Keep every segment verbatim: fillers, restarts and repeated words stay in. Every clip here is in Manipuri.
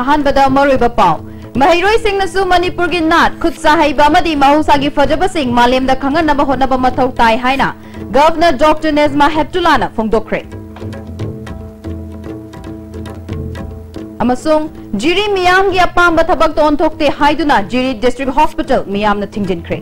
ꯑꯍꯥꯟꯕꯗ ꯃꯔꯨꯑꯣꯏꯕ ꯄꯥꯎ꯫ ꯃꯍꯩꯔꯣꯏꯁꯤꯡꯅꯁꯨ ꯃꯅꯤꯄꯨꯔꯒꯤ ꯅꯥꯠ, ꯈꯨꯠ ꯁꯥ ꯍꯩꯕ ꯑꯃꯗꯤ ꯃꯍꯧꯁꯥꯒꯤ ꯐꯖꯕꯁꯤꯡ ꯃꯥꯂꯦꯝꯗ ꯈꯪꯍꯟꯅꯕ ꯍꯣꯠꯅꯕ ꯃꯊꯧ ꯇꯥꯏ ꯍꯥꯏꯅ Governor Doctor Nejma Heptullahꯅ ꯐꯣꯡꯗꯣꯛꯈ꯭ꯔꯦ꯫ ꯑꯃꯁꯨꯡ ꯖꯤꯔꯤ ꯃꯤꯌꯥꯝꯒꯤ ꯑꯄꯥꯝꯕ ꯊꯕꯛꯇ ꯑꯣꯟꯊꯣꯛꯇꯦ ꯍꯥꯏꯗꯨꯅ ꯖꯤꯔꯤ District Hospital ꯃꯤꯌꯥꯝꯅ ꯊꯤꯡꯖꯤꯟꯈ꯭ꯔꯦ꯫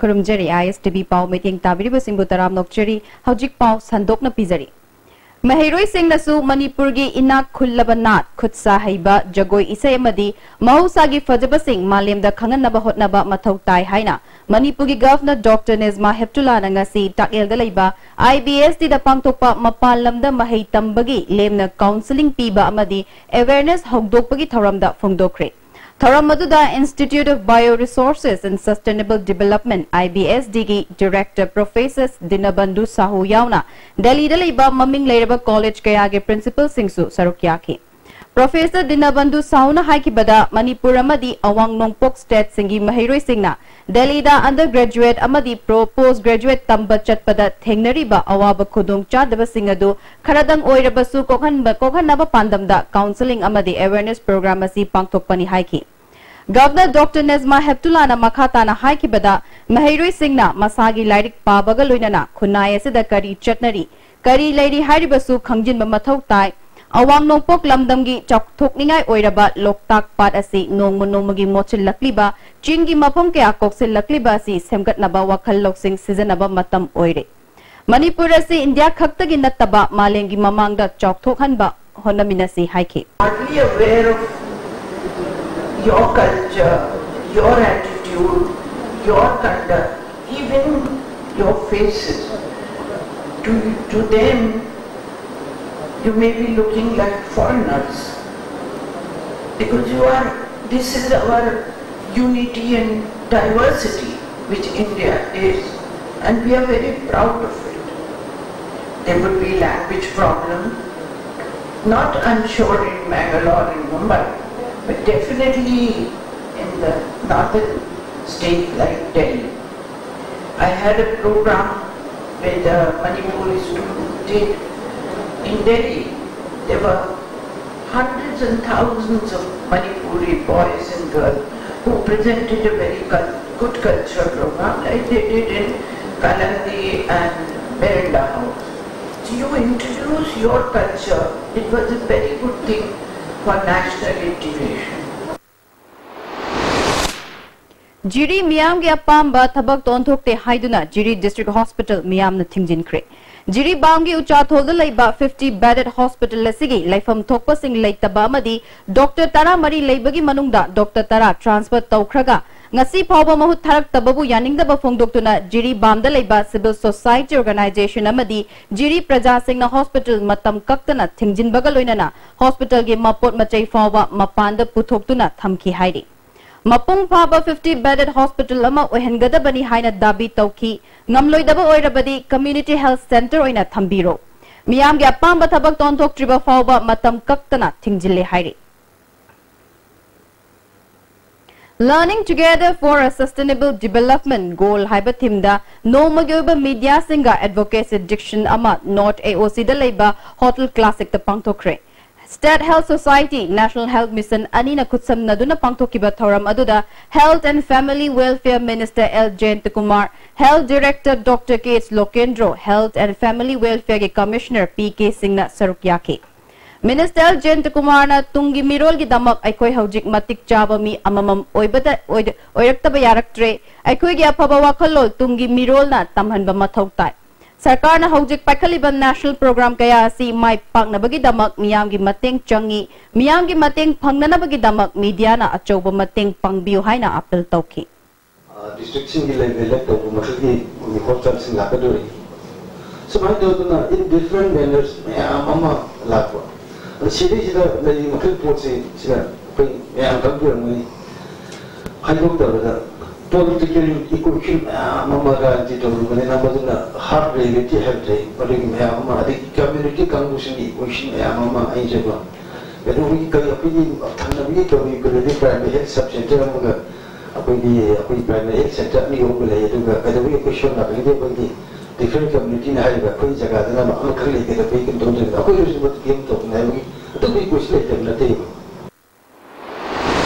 ꯈꯨꯔꯨꯝꯖꯔꯤ, ISTV ꯄꯥꯎ ꯃꯤꯠꯌꯦꯡ ꯇꯥꯕꯤꯔꯤꯕꯁꯤꯡꯕꯨ ꯇꯔꯥꯝꯅ ꯑꯣꯛꯆꯔꯤ꯫ ꯍꯧꯖꯤꯛ ꯄꯥꯎ ꯁꯟꯗꯣꯛꯅ ꯄꯤꯖꯔꯤ꯫ ꯃꯍꯩꯔꯣꯏꯁꯤꯡꯅꯁꯨ ꯃꯅꯤꯄꯨꯔꯒꯤ ꯏꯅꯥꯛ ꯈꯨꯜꯂꯕ ꯅꯥꯠ, ꯈꯨꯠ ꯁꯥ ꯍꯩꯕ, ꯖꯒꯣꯏ ꯏꯁꯩ ꯑꯃꯗꯤ ꯃꯍꯧꯁꯥꯒꯤ ꯐꯖꯕꯁꯤꯡ ꯃꯥꯂꯦꯝꯗ ꯈꯪꯍꯟꯅꯕ ꯍꯣꯠꯅꯕ ꯃꯊꯧ ꯇꯥꯏ ꯍꯥꯏꯅ ꯃꯅꯤꯄꯨꯔꯒꯤ Governor Doctor Nejma Heptullahꯅ ꯉꯁꯤ ꯇꯥꯛꯌꯦꯜꯗ ꯂꯩꯕ IBSDꯗ ꯄꯥꯡꯊꯣꯛꯄ ꯃꯄꯥꯟ ꯂꯝꯗ ꯃꯍꯩ ꯇꯝꯕꯒꯤ ꯂꯦꯝꯅ counselling ꯄꯤꯕ ꯑꯃꯗꯤ awareness ꯍꯧꯗꯣꯛꯄꯒꯤ ꯊꯧꯔꯝꯗ ꯐꯣꯡꯗꯣꯛꯈ꯭ꯔꯦ꯫ ꯊꯧꯔꯝ ꯑꯗꯨꯗ Institute of Bioresources and Sustainable Development, IBSDꯒꯤ Director Professor ꯗꯤꯅꯕꯟꯙꯨ Shahu ꯌꯥꯎꯅ ꯗꯦꯜꯂꯤꯗ ꯂꯩꯕ ꯃꯃꯤꯡ ꯂꯩꯔꯕ ꯀꯣꯂꯦꯖ ꯀꯌꯥꯒꯤ ꯄ꯭ꯔꯤꯟꯁꯤꯄꯜꯁꯤꯡꯁꯨ ꯁꯔꯨꯛ ꯌꯥꯈꯤ꯫ ꯄ꯭ꯔꯣꯐꯦꯁꯔ ꯗꯤꯅꯕꯟꯙꯨ ꯁꯥꯍꯨꯅ ꯍꯥꯏꯈꯤꯕꯗ, ꯃꯅꯤꯄꯨꯔ ꯑꯃꯗꯤ ꯑꯋꯥꯡ ꯅꯣꯡꯄꯣꯛ ꯁ꯭ꯇꯦꯠꯁꯤꯡꯒꯤ ꯃꯍꯩꯔꯣꯏꯁꯤꯡꯅ ꯗꯦꯜꯂꯤꯗ undergraduate ꯑꯃꯗꯤ ꯄ꯭ꯔꯣ-, post graduate ꯇꯝꯕ ꯆꯠꯄꯗ ꯊꯦꯡꯅꯔꯤꯕ ꯑꯋꯥꯕ ꯈꯨꯗꯣꯡꯆꯥꯗꯕꯁꯤꯡ ꯑꯗꯨ ꯈꯔꯗꯪ ꯑꯣꯏꯔꯕꯁꯨ ꯀꯣꯛꯍꯟꯕ, ꯀꯣꯛꯍꯟꯅꯕ ꯄꯥꯟꯗꯝꯗ counselling ꯑꯃꯗꯤ awareness program ꯑꯁꯤ ꯄꯥꯡꯊꯣꯛꯄꯅꯤ ꯍꯥꯏꯈꯤ꯫ Governor Doctor Nejma Heptullahꯅ ꯃꯈꯥ ꯇꯥꯅ ꯍꯥꯏꯈꯤꯕꯗ, ꯃꯍꯩꯔꯣꯏꯁꯤꯡꯅ ꯃꯁꯥꯒꯤ ꯂꯥꯏꯔꯤꯛ ꯄꯥꯕꯒ ꯂꯣꯏꯅꯅ ꯈꯨꯟꯅꯥꯏ ꯑꯁꯤꯗ ꯀꯔꯤ ꯆꯠꯅꯔꯤ, ꯀꯔꯤ ꯂꯩꯔꯤ ꯍꯥꯏꯔꯤꯕꯁꯨ ꯈꯪꯖꯤꯟꯕ ꯃꯊꯧ ꯇꯥꯏ꯫ ꯑꯋꯥꯡ ꯅꯣꯡꯄꯣꯛ ꯂꯝꯗꯝꯒꯤ ꯆꯥꯎꯊꯣꯛꯅꯤꯡꯉꯥꯏ ꯑꯣꯏꯔꯕ ꯂꯣꯛꯇꯥꯛ ꯄꯥꯠ ꯑꯁꯤ ꯅꯣꯡꯃ ꯅꯣꯡꯃꯒꯤ ꯃꯣꯠꯁꯤꯜꯂꯛꯂꯤꯕ, ꯆꯤꯡꯒꯤ ꯃꯐꯝ ꯀꯌꯥ ꯀꯣꯛꯁꯤꯜꯂꯛꯂꯤꯕ ꯑꯁꯤ ꯁꯦꯝꯒꯠꯅꯕ ꯋꯥꯈꯜ ꯂꯧꯁꯤꯡ ꯁꯤꯖꯤꯟꯅꯕ ꯃꯇꯝ ꯑꯣꯏꯔꯦ꯫ ꯃꯅꯤꯄꯨꯔ ꯑꯁꯤ ꯏꯟꯗꯤꯌꯥ ꯈꯛꯇꯒꯤ ꯅꯠꯇꯕ ꯃꯥꯂꯦꯝꯒꯤ ꯃꯃꯥꯡꯗ ꯆꯥꯎꯊꯣꯛꯍꯟꯕ ꯍꯣꯠꯅꯃꯤꯟꯅꯁꯤ ꯍꯥꯏꯈꯤ꯫ Hardly aware of your culture, your attitude, your conduct, even your faces. To, to them, you may be looking like foreigners because you are, this is our unity and diversity which India is, and we are very proud of it. There would be language problem, Not, I'm sure, in Mangalore and Mumbai, but definitely in the northern state like Delhi. I had a program where the Manipuri student did. In Delhi, there were hundreds and thousands of Manipuri boys and girls who presented a very cul- good cultural program, like they did in Kalandi and Mirinda House. So you introduce your culture. It was a very good thing for national integration. ꯖꯤꯔꯤ ꯃꯤꯌꯥꯝꯒꯤ ꯑꯄꯥꯝꯕ ꯊꯕꯛꯇ ꯑꯣꯟꯊꯣꯛꯇꯦ ꯍꯥꯏꯗꯨꯅ ꯖꯤꯔꯤ District Hospital ꯃꯤꯌꯥꯝꯅ ꯊꯤꯡꯖꯤꯟꯈ꯭ꯔꯦ꯫ ꯖꯤꯔꯤꯕꯥꯝꯒꯤ ꯎꯆꯥꯊꯣꯜꯗ ꯂꯩꯕ fifty bedded hospital ꯑꯁꯤꯒꯤ ꯂꯩꯐꯝ ꯊꯣꯛꯄꯁꯤꯡ ꯂꯩꯇꯕ ꯑꯃꯗꯤ doctor ꯇꯔꯥꯃꯔꯤ ꯂꯩꯕꯒꯤ ꯃꯅꯨꯡꯗ doctor ꯇꯔꯥ transfer ꯇꯧꯈ꯭ꯔꯒ ꯉꯁꯤ ꯐꯥꯎꯕ ꯃꯍꯨꯠ ꯊꯥꯔꯛꯇꯕꯕꯨ ꯌꯥꯅꯤꯡꯗꯕ ꯐꯣꯡꯗꯣꯛꯇꯨꯅ ꯖꯤꯔꯤꯕꯥꯝꯗ ꯂꯩꯕ civil society organization ꯑꯃꯗꯤ ꯖꯤꯔꯤ ꯄ꯭ꯔꯖꯥꯁꯤꯡꯅ hospital ꯃꯇꯝ ꯀꯛꯇꯅ ꯊꯤꯡꯖꯤꯟꯕꯒ ꯂꯣꯏꯅꯅ hospitalꯒꯤ ꯃꯄꯣꯠ ꯃꯆꯩ ꯐꯥꯎꯕ ꯃꯄꯥꯟꯗ ꯄꯨꯊꯣꯛꯇꯨꯅ ꯊꯝꯈꯤ ꯍꯥꯏꯔꯤ꯫ ꯃꯄꯨꯡ ꯐꯥꯕ fifty bedded hospital ꯑꯃ ꯑꯣꯏꯍꯟꯒꯗꯕꯅꯤ ꯍꯥꯏꯅ ꯗꯥꯕꯤ ꯇꯧꯈꯤ꯫ ꯉꯝꯂꯣꯏꯗꯕ ꯑꯣꯏꯔꯕꯗꯤ community health centre ꯑꯣꯏꯅ ꯊꯝꯕꯤꯔꯣ꯫ ꯃꯤꯌꯥꯝꯒꯤ ꯑꯄꯥꯝꯕ ꯊꯕꯛꯇ ꯑꯣꯟꯊꯣꯛꯇ꯭ꯔꯤꯕ ꯐꯥꯎꯕ ꯃꯇꯝ ꯀꯛꯇꯅ ꯊꯤꯡꯖꯤꯜꯂꯦ ꯍꯥꯏꯔꯤ꯫ Learning Together for a Sustainable Development Goal ꯍꯥꯏꯕ themeꯗ ꯅꯣꯡꯃꯒꯤ ꯑꯣꯏꯕ mediaꯁꯤꯡꯒ advocacy discussion ꯑꯃ North AOCꯗ ꯂꯩꯕ Hotel Classicꯇ ꯄꯥꯡꯊꯣꯛꯈ꯭ꯔꯦ꯫ State Health Society, National Health Mission ꯑꯅꯤꯅ ꯈꯨꯠꯁꯝꯅꯗꯨꯅ ꯄꯥꯡꯊꯣꯛꯈꯤꯕ ꯊꯧꯔꯝ ꯑꯗꯨꯗ Health and Family Welfare Minister L Jayantakumar, Health Director Doctor K H Lokendro, Health and Family Welfareꯒꯤ Commissioner P K Singhꯅ ꯁꯔꯨꯛ ꯌꯥꯈꯤ꯫ Minister L Jayantakumarꯅ ꯇꯨꯡꯒꯤ ꯃꯤꯔꯣꯜꯒꯤꯗꯃꯛ ꯑꯩꯈꯣꯏ ꯍꯧꯖꯤꯛ ꯃꯇꯤꯛ ꯆꯥꯕ ꯃꯤ ꯑꯃꯃꯝ ꯑꯣꯏꯕꯗ ꯑꯣꯏꯔꯛꯇꯕ ꯌꯥꯔꯛꯇ꯭ꯔꯦ꯫ ꯑꯩꯈꯣꯏꯒꯤ ꯑꯐꯕ ꯋꯥꯈꯜꯂꯣꯟ ꯇꯨꯡꯒꯤ ꯃꯤꯔꯣꯜꯅ ꯇꯝꯍꯟꯕ ꯃꯊꯧ ꯇꯥꯏ꯫ ꯁꯔꯀꯥꯔꯅ ꯍꯧꯖꯤꯛ ꯄꯥꯏꯈꯠꯂꯤꯕ national program ꯀꯌꯥ ꯑꯁꯤ ꯃꯥꯏ ꯄꯥꯛꯅꯕꯒꯤꯗꯃꯛ ꯃꯤꯌꯥꯝꯒꯤ ꯃꯇꯦꯡ ꯆꯪꯏ꯫ ꯃꯤꯌꯥꯝꯒꯤ ꯃꯇꯦꯡ ꯐꯪꯅꯅꯕꯒꯤꯗꯃꯛ mediaꯅ ꯑꯆꯧꯕ ꯃꯇꯦꯡ ꯄꯥꯡꯕꯤꯌꯨ ꯍꯥꯏꯅ appeal ꯇꯧꯈꯤ꯫ Districtꯁꯤꯡꯒꯤ ꯂꯩꯕ elect ꯇꯧꯕ ꯃꯈꯜꯒꯤ hospitalꯁꯤꯡ ꯂꯥꯛꯀꯗꯣꯔꯤ꯫ ꯁꯨꯃꯥꯏꯅ ꯇꯧꯗꯅ in different manners ꯃꯌꯥꯝ ꯑꯃ ꯂꯥꯛꯄ꯫ ꯑꯗꯣ ꯁꯤꯗꯩꯁꯤꯗ ꯂꯩꯔꯤ ꯃꯈꯜ ꯄꯣꯠꯁꯤ ꯁꯤꯗ ꯑꯩꯈꯣꯏ ꯃꯌꯥꯝ ꯈꯪꯕꯤꯔꯝꯒꯅꯤ꯫ ꯍꯥꯏꯗꯣꯛꯇꯕꯗ Political equation ꯃꯌꯥꯝ ꯑꯃ ꯔꯥꯖꯅꯤꯇꯤ ꯇꯧꯔꯨꯕꯅꯤꯅ, ꯃꯗꯨꯅ herd reality ꯍꯥꯏꯕꯁꯦ ꯃꯗꯨꯒꯤ ꯃꯌꯥꯝ ꯑꯃ, ꯑꯗꯒꯤ community ꯀꯥꯡꯕꯨꯁꯤꯡꯒꯤ equation ꯃꯌꯥꯝ ꯑꯃ ꯑꯩꯁꯦꯀꯣ, ꯀꯩꯗꯧꯕꯒꯤ ꯀꯔꯤ ꯑꯩꯈꯣꯏꯒꯤ ꯊꯪꯅꯕꯒꯤ ꯀꯔꯤ ꯀꯔꯤꯗꯤ primary health sub center ꯑꯃꯒ ꯑꯩꯈꯣꯏꯒꯤ ꯑꯩꯈꯣꯏ primary health center ꯑꯅꯤ ꯑꯍꯨꯝꯒ ꯂꯩ꯫ ꯑꯗꯨꯒ ꯀꯩꯗꯧꯕꯒꯤ ꯑꯩꯈꯣꯏ ꯁꯣꯝ ꯅꯥꯀꯟꯒꯤꯗꯤ ꯑꯩꯈꯣꯏꯒꯤ different communityꯅ ꯍꯥꯏꯔꯤꯕ ꯑꯩꯈꯣꯏ ꯖꯒꯥꯗꯅ ꯑꯃꯈꯛ ꯂꯩꯒꯗꯕꯒꯤ ꯀꯩꯅꯣ ꯇꯧꯗꯣꯏꯅ ꯑꯩꯈꯣꯏ ꯍꯧꯖꯤꯛ ꯃꯗꯨ ꯀꯩꯝ ꯇꯧꯅꯤ ꯍꯥꯏꯕꯒꯤ ꯑꯗꯨꯒꯤ question ꯂꯩꯇꯕ ꯅꯠꯇꯦꯕ꯫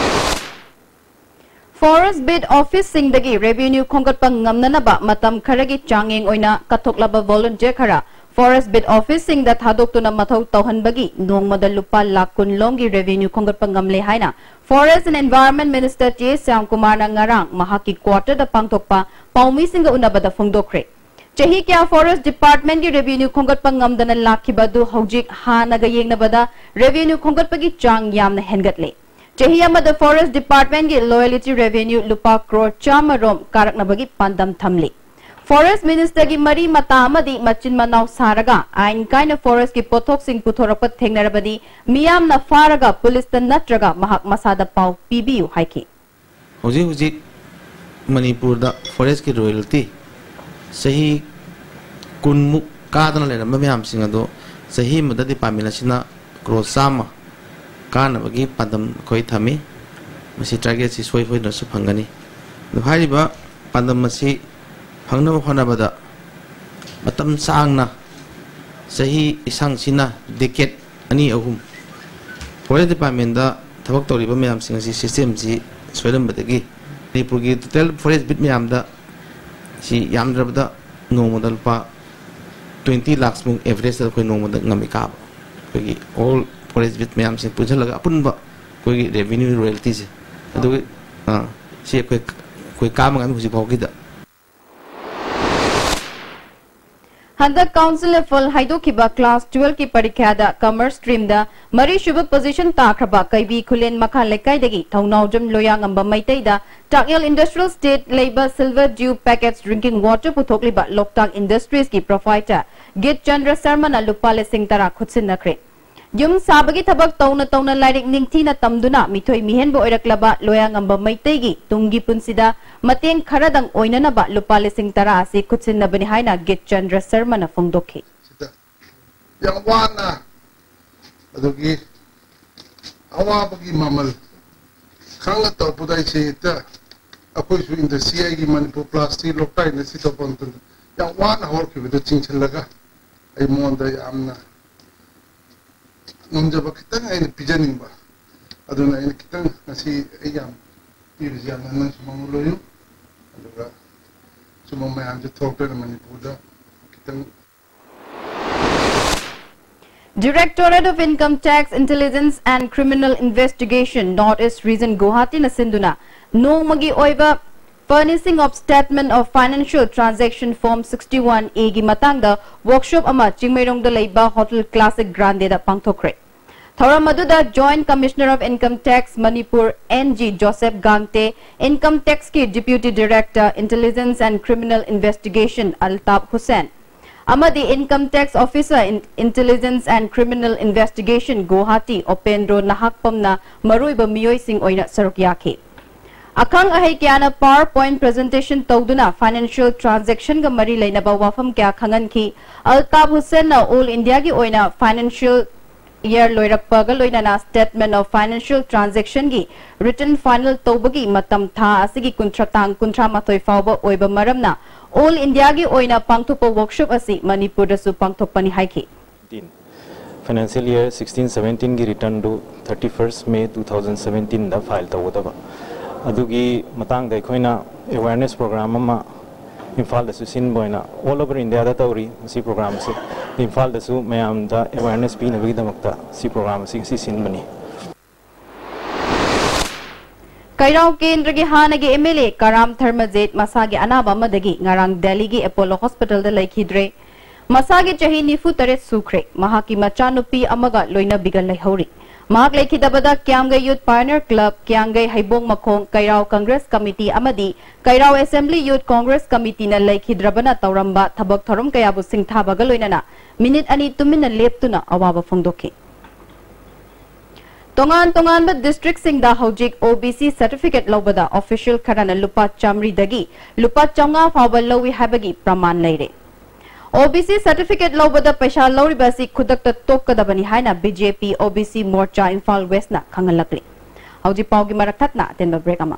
Forest Beat Officeꯁꯤꯡꯗꯒꯤ revenue ꯈꯣꯝꯒꯠꯄ ꯉꯝꯅꯅꯕ ꯃꯇꯝ ꯈꯔꯒꯤ ꯆꯥꯡꯌꯦꯡ ꯑꯣꯏꯅ ꯀꯠꯊꯣꯛꯂꯕ volunteer ꯈꯔ Forest Beat Officeꯁꯤꯡꯗ ꯊꯥꯗꯣꯛꯇꯨꯅ ꯃꯊꯧ ꯇꯧꯍꯟꯕꯒꯤ ꯅꯣꯡꯃꯗ ꯂꯨꯄꯥ ꯂꯥꯈ ꯀꯨꯟ ꯂꯣꯝꯒꯤ revenue ꯈꯣꯝꯒꯠꯄ ꯉꯝꯂꯦ ꯍꯥꯏꯅ Forest and Environment Minister T S ꯁ꯭ꯌꯥꯝꯀꯨꯃꯥꯔꯅ ꯉꯔꯥꯡ ꯃꯍꯥꯛꯀꯤ quarterꯗ ꯄꯥꯡꯊꯣꯛꯄ ꯄꯥꯎꯃꯤꯁꯤꯡꯒ ꯎꯅꯕꯗ ꯐꯣꯡꯗꯣꯛꯈ꯭ꯔꯦ꯫ ꯆꯍꯤ ꯀꯌꯥ Forest Departmentꯀꯤ revenue ꯈꯣꯝꯒꯠꯄ ꯉꯝꯗꯅ ꯂꯥꯛꯈꯤꯕ ꯑꯗꯨ ꯍꯧꯖꯤꯛ ꯍꯥꯟꯅꯒ ꯌꯦꯡꯅꯕꯗ revenue ꯈꯣꯝꯒꯠꯄꯒꯤ ꯆꯥꯡ ꯌꯥꯝꯅ ꯍꯦꯟꯒꯠꯂꯦ꯫ ꯆꯍꯤ ꯑꯃꯗ Forest Departmentꯀꯤ royalty revenue ꯂꯨꯄꯥ ꯀ꯭ꯔꯣꯔ ꯆꯥꯝꯃ ꯔꯣꯝ ꯀꯥꯔꯛꯅꯕꯒꯤ ꯄꯥꯟꯗꯝ ꯊꯝꯂꯤ꯫ Forest Ministerꯒꯤ ꯃꯔꯤ ꯃꯇꯥ ꯑꯃꯗꯤ ꯃꯆꯤꯟ ꯃꯅꯥꯎ ꯁꯥꯔꯒ ꯑꯥꯏꯟ ꯀꯥꯏꯅ forestꯀꯤ ꯄꯣꯠꯊꯣꯛꯁꯤꯡ ꯄꯨꯊꯣꯔꯛꯄ ꯊꯦꯡꯅꯔꯕꯗꯤ ꯃꯤꯌꯥꯝꯅ ꯐꯥꯔꯒ ꯄꯨꯂꯤꯁꯇ ꯅꯠꯇ꯭ꯔꯒ ꯃꯍꯥꯛ ꯃꯁꯥꯗ ꯄꯥꯎ ꯄꯤꯕꯤꯌꯨ ꯍꯥꯏꯈꯤ꯫ ꯍꯧꯖꯤꯛ ꯍꯧꯖꯤꯛ ꯃꯅꯤꯄꯨꯔꯗ forestꯀꯤ royalty ꯆꯍꯤ ꯀꯨꯟꯃꯨꯛ ꯀꯥꯗꯅ ꯂꯩꯔꯝꯕ ꯃꯌꯥꯝꯁꯤꯡ ꯑꯗꯣ ꯆꯍꯤ ꯑꯃꯗ department ꯑꯁꯤꯅ ꯀ꯭ꯔꯣꯔ ꯆꯥꯝꯃ ꯀꯥꯅꯕꯒꯤ ꯄꯥꯟꯗꯝ ꯑꯩꯈꯣꯏ ꯊꯝꯃꯤ꯫ ꯃꯁꯤ targetꯁꯤ ꯁꯣꯏ ꯁꯣꯏꯗꯅꯁꯨ ꯐꯪꯒꯅꯤ꯫ ꯑꯗꯨ ꯍꯥꯏꯔꯤꯕ ꯄꯥꯟꯗꯝ ꯑꯁꯤ ꯐꯪꯅꯕ ꯍꯣꯠꯅꯕꯗ ꯃꯇꯝ ꯁꯥꯡꯅ, ꯆꯍꯤ ꯏꯁꯥꯡꯁꯤꯅ decade ꯑꯅꯤ ꯑꯍꯨꯝ forest departmentꯇ ꯊꯕꯛ ꯇꯧꯔꯤꯕ ꯃꯌꯥꯝꯁꯤꯡ ꯑꯁꯤ systemꯁꯤ ꯁꯣꯏꯔꯝꯕꯗꯒꯤ ꯃꯅꯤꯄꯨꯔꯒꯤ total forest beat ꯃꯌꯥꯝꯗ ꯁꯤ ꯌꯥꯝꯗ꯭ꯔꯕꯗ ꯅꯣꯡꯃꯗ ꯂꯨꯄꯥ twenty lakhsꯃꯨꯛ averageꯇ ꯑꯩꯈꯣꯏ ꯅꯣꯡꯃꯗ ꯉꯝꯃꯤ ꯀꯥꯕ꯫ ꯑꯩꯈꯣꯏꯒꯤ all forest beat ꯃꯌꯥꯝꯁꯤꯡ ꯄꯨꯟꯁꯤꯜꯂꯒ ꯑꯄꯨꯟꯕ ꯑꯩꯈꯣꯏꯒꯤ revenue royaltyꯁꯦ꯫ ꯑꯗꯨꯒ, ꯑꯥ, ꯁꯤ ꯑꯩꯈꯣꯏ, ꯑꯩꯈꯣꯏ ꯀꯥꯕ ꯉꯝꯃꯤ ꯍꯧꯖꯤꯛ ꯐꯥꯎꯒꯤꯗ꯫ ꯍꯟꯗꯛ council ꯐꯜ ꯍꯥꯏꯗꯣꯛꯈꯤꯕ class twelveꯀꯤ ꯄꯔꯤꯈ꯭ꯌꯥꯗ commerce streamꯗ ꯃꯔꯤꯁꯨꯕ position ꯇꯥꯈ꯭ꯔꯕ ꯀꯩꯕꯤ ꯈꯨꯂꯦꯟ ꯃꯈꯥ ꯂꯩꯀꯥꯏꯗꯒꯤ ꯊꯧꯅꯥꯎꯖꯝ ꯂꯣꯌꯥꯉꯝꯕ ꯃꯩꯇꯩꯗ ꯇꯥꯛꯌꯦꯜ Industrial Estate ꯂꯩꯕ Silver Dew packaged drinking water ꯄꯨꯊꯣꯛꯂꯤꯕ ꯂꯣꯛꯇꯥꯛ Industriesꯀꯤ proprietor ꯒꯤꯠ ꯆꯟꯗ꯭ꯔ ꯁꯔꯃꯅ ꯂꯨꯄꯥ ꯂꯤꯁꯤꯡ ꯇꯔꯥ ꯈꯨꯠꯁꯤꯟꯅꯈ꯭ꯔꯦ꯫ ꯌꯨꯝ ꯁꯥꯕꯒꯤ ꯊꯕꯛ ꯇꯧꯅ ꯇꯧꯅ ꯂꯥꯏꯔꯤꯛ ꯅꯤꯡꯊꯤꯅ ꯇꯝꯗꯨꯅ ꯃꯤꯊꯣꯏ ꯃꯤꯍꯦꯟꯕ ꯑꯣꯏꯔꯛꯂꯕ ꯂꯣꯌꯥꯉꯝꯕ ꯃꯩꯇꯩꯒꯤ ꯇꯨꯡꯒꯤ ꯄꯨꯟꯁꯤꯗ ꯃꯇꯦꯡ ꯈꯔꯗꯪ ꯑꯣꯏꯅꯅꯕ ꯂꯨꯄꯥ ꯂꯤꯁꯤꯡ ꯇꯔꯥ ꯑꯁꯤ ꯈꯨꯠꯁꯤꯟꯅꯕꯅꯤ ꯍꯥꯏꯅ ꯒꯤꯠꯆꯟꯗ꯭ꯔ ꯁꯔꯃꯅ ꯐꯣꯡꯗꯣꯛꯈꯤ꯫ ꯁꯤꯗ ꯌꯥꯝ ꯋꯥꯅ ꯑꯗꯨꯒꯤ ꯑꯋꯥꯕꯒꯤ ꯃꯃꯜ ꯈꯪꯅ ꯇꯧꯔꯛꯄꯗ ꯑꯩꯁꯦ ꯍꯦꯛꯇ ꯑꯩꯈꯣꯏꯁꯨ ꯏꯟꯗꯁꯇ꯭ꯔꯤ, ꯑꯩꯒꯤ ꯃꯅꯤꯄꯨꯔ ꯄ꯭ꯂꯥꯁꯇꯤꯛ ꯂꯣꯛꯇꯥꯛ ꯏꯟꯗꯁꯇ꯭ꯔꯤ ꯇꯧꯐꯝ ꯊꯣꯛꯄ ꯌꯥꯝ ꯋꯥꯅ ꯍꯧꯔꯛꯈꯤꯕꯗꯨ ꯆꯤꯡꯁꯤꯜꯂꯒ ꯑꯩ ꯃꯉꯣꯟꯗ ꯌꯥꯝꯅ ꯉꯝꯖꯕ ꯈꯤꯇꯪ ꯑꯩꯅ ꯄꯤꯖꯅꯤꯡꯕ꯫ ꯑꯗꯨꯅ ꯑꯩꯅ ꯈꯤꯇꯪ ꯉꯁꯤ ꯑꯩ ꯌꯥꯝ ꯄꯤꯕꯁꯤ ꯌꯥꯝꯅ ꯅꯪꯁꯨ ꯃꯉꯣꯟ ꯂꯣꯏꯌꯨ꯫ ꯑꯗꯨꯒ ꯁꯨꯝꯕ ꯃꯌꯥꯝꯁꯦ ꯊꯣꯛꯇꯅ ꯃꯅꯤꯄꯨꯔꯗ ꯈꯤꯇꯪ Directorate of Income Tax, Intelligence and Criminal Investigation, North East Region, ꯒꯨꯋꯥꯍꯥꯇꯤꯅ ꯁꯤꯟꯗꯨꯅ ꯅꯣꯡꯃꯒꯤ ꯑꯣꯏꯕ Furnishing of Statement of Financial Transaction Form sixty-one A ꯒꯤ ꯃꯇꯥꯡꯗ workshop ꯑꯃ ꯆꯤꯡꯃꯩꯔꯣꯡꯗ ꯂꯩꯕ Hotel Classic Grandeꯗ ꯄꯥꯡꯊꯣꯛꯈ꯭ꯔꯦ꯫ ꯊꯧꯔꯝ ꯑꯗꯨꯗ Joint Commissioner of Income Tax Manipur N G Joseph Gangte, Income Taxꯀꯤ Deputy Director, Intelligence and Criminal Investigation Altaf Hussain, ꯑꯃꯗꯤ Income Tax Officer, In-, Intelligence and Criminal Investigation, Guwahati, Upendro Nahakpamꯅ ꯃꯔꯨꯑꯣꯏꯕ ꯃꯤꯑꯣꯏꯁꯤꯡ ꯑꯣꯏꯅ ꯁꯔꯨꯛ ꯌꯥꯈꯤ꯫ ꯑꯈꯪ ꯑꯍꯩ ꯀꯌꯥꯅ PowerPoint presentation ꯇꯧꯗꯨꯅ financial transactionꯒ ꯃꯔꯤ ꯂꯩꯅꯕ ꯋꯥꯐꯝ ꯀꯌꯥ ꯈꯪꯍꯟꯈꯤ꯫ ꯑꯜꯇꯥꯐ ꯍꯨꯁꯦꯟꯅ All Indiaꯒꯤ ꯑꯣꯏꯅ financial year ꯂꯣꯏꯔꯛꯄꯒ ꯂꯣꯏꯅꯅ Statement of Financial Transactionꯒꯤ written final ꯇꯧꯕꯒꯤ ꯃꯇꯝ ꯊꯥ ꯑꯁꯤꯒꯤ ꯀꯨꯟꯊ꯭ꯔꯥ, ꯇꯥꯡ ꯀꯨꯟꯊ꯭ꯔꯥ ꯃꯥꯊꯣꯏ ꯐꯥꯎꯕ ꯑꯣꯏꯕ ꯃꯔꯝꯅ All Indiaꯒꯤ ꯑꯣꯏꯅ ꯄꯥꯡꯊꯣꯛꯄ workshop ꯑꯁꯤ ꯃꯅꯤꯄꯨꯔꯗꯁꯨ ꯄꯥꯡꯊꯣꯛꯄꯅꯤ ꯍꯥꯏꯈꯤ꯫ Financial year sixteen seventeen ꯒꯤ return ꯗꯨ thirty first May two thousand seventeen ꯗ file ꯇꯧꯒꯗꯕ꯫ ꯑꯗꯨꯒꯤ ꯃꯇꯥꯡꯗ ꯑꯩꯈꯣꯏꯅ awareness program ꯑꯃ ꯏꯝꯐꯥꯜꯗꯁꯨ ꯁꯤꯟꯕ ꯑꯣꯏꯅ all over India ꯗ ꯇꯧꯔꯤ꯫ ꯃꯁꯤ program ꯑꯁꯤ ꯏꯝꯐꯥꯜꯗꯁꯨ ꯃꯌꯥꯝꯗ awareness ꯄꯤꯅꯕꯒꯤꯗꯃꯛꯇ ꯁꯤ program ꯑꯁꯤ ꯉꯁꯤ ꯁꯤꯟꯕꯅꯤ꯫ ꯀꯩꯔꯥꯎ ꯀꯦꯟꯗ꯭ꯔꯒꯤ ꯍꯥꯟꯅꯒꯤ M L A ꯀꯔꯥꯝ ꯙꯔꯃꯖꯤꯠ ꯃꯁꯥꯒꯤ ꯑꯅꯥꯕ ꯑꯃꯗꯒꯤ ꯉꯔꯥꯡ ꯗꯦꯜꯂꯤꯒꯤ Apollo Hospitalꯗ ꯂꯩꯈꯤꯗ꯭ꯔꯦ꯫ ꯃꯁꯥꯒꯤ ꯆꯍꯤ ꯅꯤꯐꯨ ꯇꯔꯦꯠ ꯁꯨꯈ꯭ꯔꯦ꯫ ꯃꯍꯥꯛꯀꯤ ꯃꯆꯥꯅꯨꯄꯤ ꯑꯃꯒ ꯂꯣꯏꯅꯕꯤꯒ ꯂꯩꯍꯧꯔꯤ꯫ ꯃꯍꯥꯛ ꯂꯩꯈꯤꯗꯕꯗ ꯀ꯭ꯌꯥꯝꯒꯩ Youth Pioneer Club, ꯀ꯭ꯌꯥꯝꯒꯩ ꯍꯩꯕꯣꯡ ꯃꯈꯣꯡ, ꯀꯩꯔꯥꯎ Congress Committee ꯑꯃꯗꯤ ꯀꯩꯔꯥꯎ Assembly Youth Congress Committeeꯅ ꯂꯩꯈꯤꯗ꯭ꯔꯕꯅ ꯇꯧꯔꯝꯕ ꯊꯕꯛ ꯊꯧꯔꯝ ꯀꯌꯥꯕꯨ ꯁꯤꯡꯊꯥꯕꯒ ꯂꯣꯏꯅꯅ ꯃꯤꯅꯤꯠ ꯑꯅꯤ ꯇꯨꯃꯤꯟꯅ ꯂꯦꯞꯇꯨꯅ ꯑꯋꯥꯕ ꯐꯣꯡꯗꯣꯛꯈꯤ꯫ ꯇꯣꯉꯥꯟ ꯇꯣꯉꯥꯟꯕ ꯗꯤꯁꯇ꯭ꯔꯤꯛꯁꯤꯡꯗ ꯍꯧꯖꯤꯛ ꯑꯣ ꯕꯤ ꯁꯤ ꯁꯔꯇꯤꯐꯤꯀꯦꯠ ꯂꯧꯕꯗ ꯑꯣꯐꯤꯁꯤꯌꯦꯜ ꯈꯔꯅ ꯂꯨꯄꯥ ꯆꯥꯃꯔꯤꯗꯒꯤ ꯂꯨꯄꯥ ꯆꯥꯝꯃꯉꯥ ꯐꯥꯎꯕ ꯂꯧꯏ ꯍꯥꯏꯕꯒꯤ ꯄ꯭ꯔꯃꯥꯟ ꯂꯩꯔꯦ꯫ ꯑꯣ ꯕꯤ ꯁꯤ ꯁꯔꯇꯤꯐꯤꯀꯦꯠ ꯂꯧꯕꯗ ꯄꯩꯁꯥ ꯂꯧꯔꯤꯕ ꯑꯁꯤ ꯈꯨꯗꯛꯇ ꯇꯣꯛꯀꯗꯕꯅꯤ ꯍꯥꯏꯅ ꯕꯤ ꯖꯦ ꯄꯤ ꯑꯣ ꯕꯤ ꯁꯤ ꯃꯣꯔꯆꯥ ꯏꯝꯐꯥꯜ ꯋꯦꯁꯅ ꯈꯪꯍꯜꯂꯛꯂꯤ꯫ ꯍꯧꯖꯤꯛ ꯄꯥꯎꯒꯤ ꯃꯔꯛ ꯊꯠꯅ ꯑꯇꯦꯟꯕ ꯕ꯭ꯔꯦꯛ ꯑꯃ꯫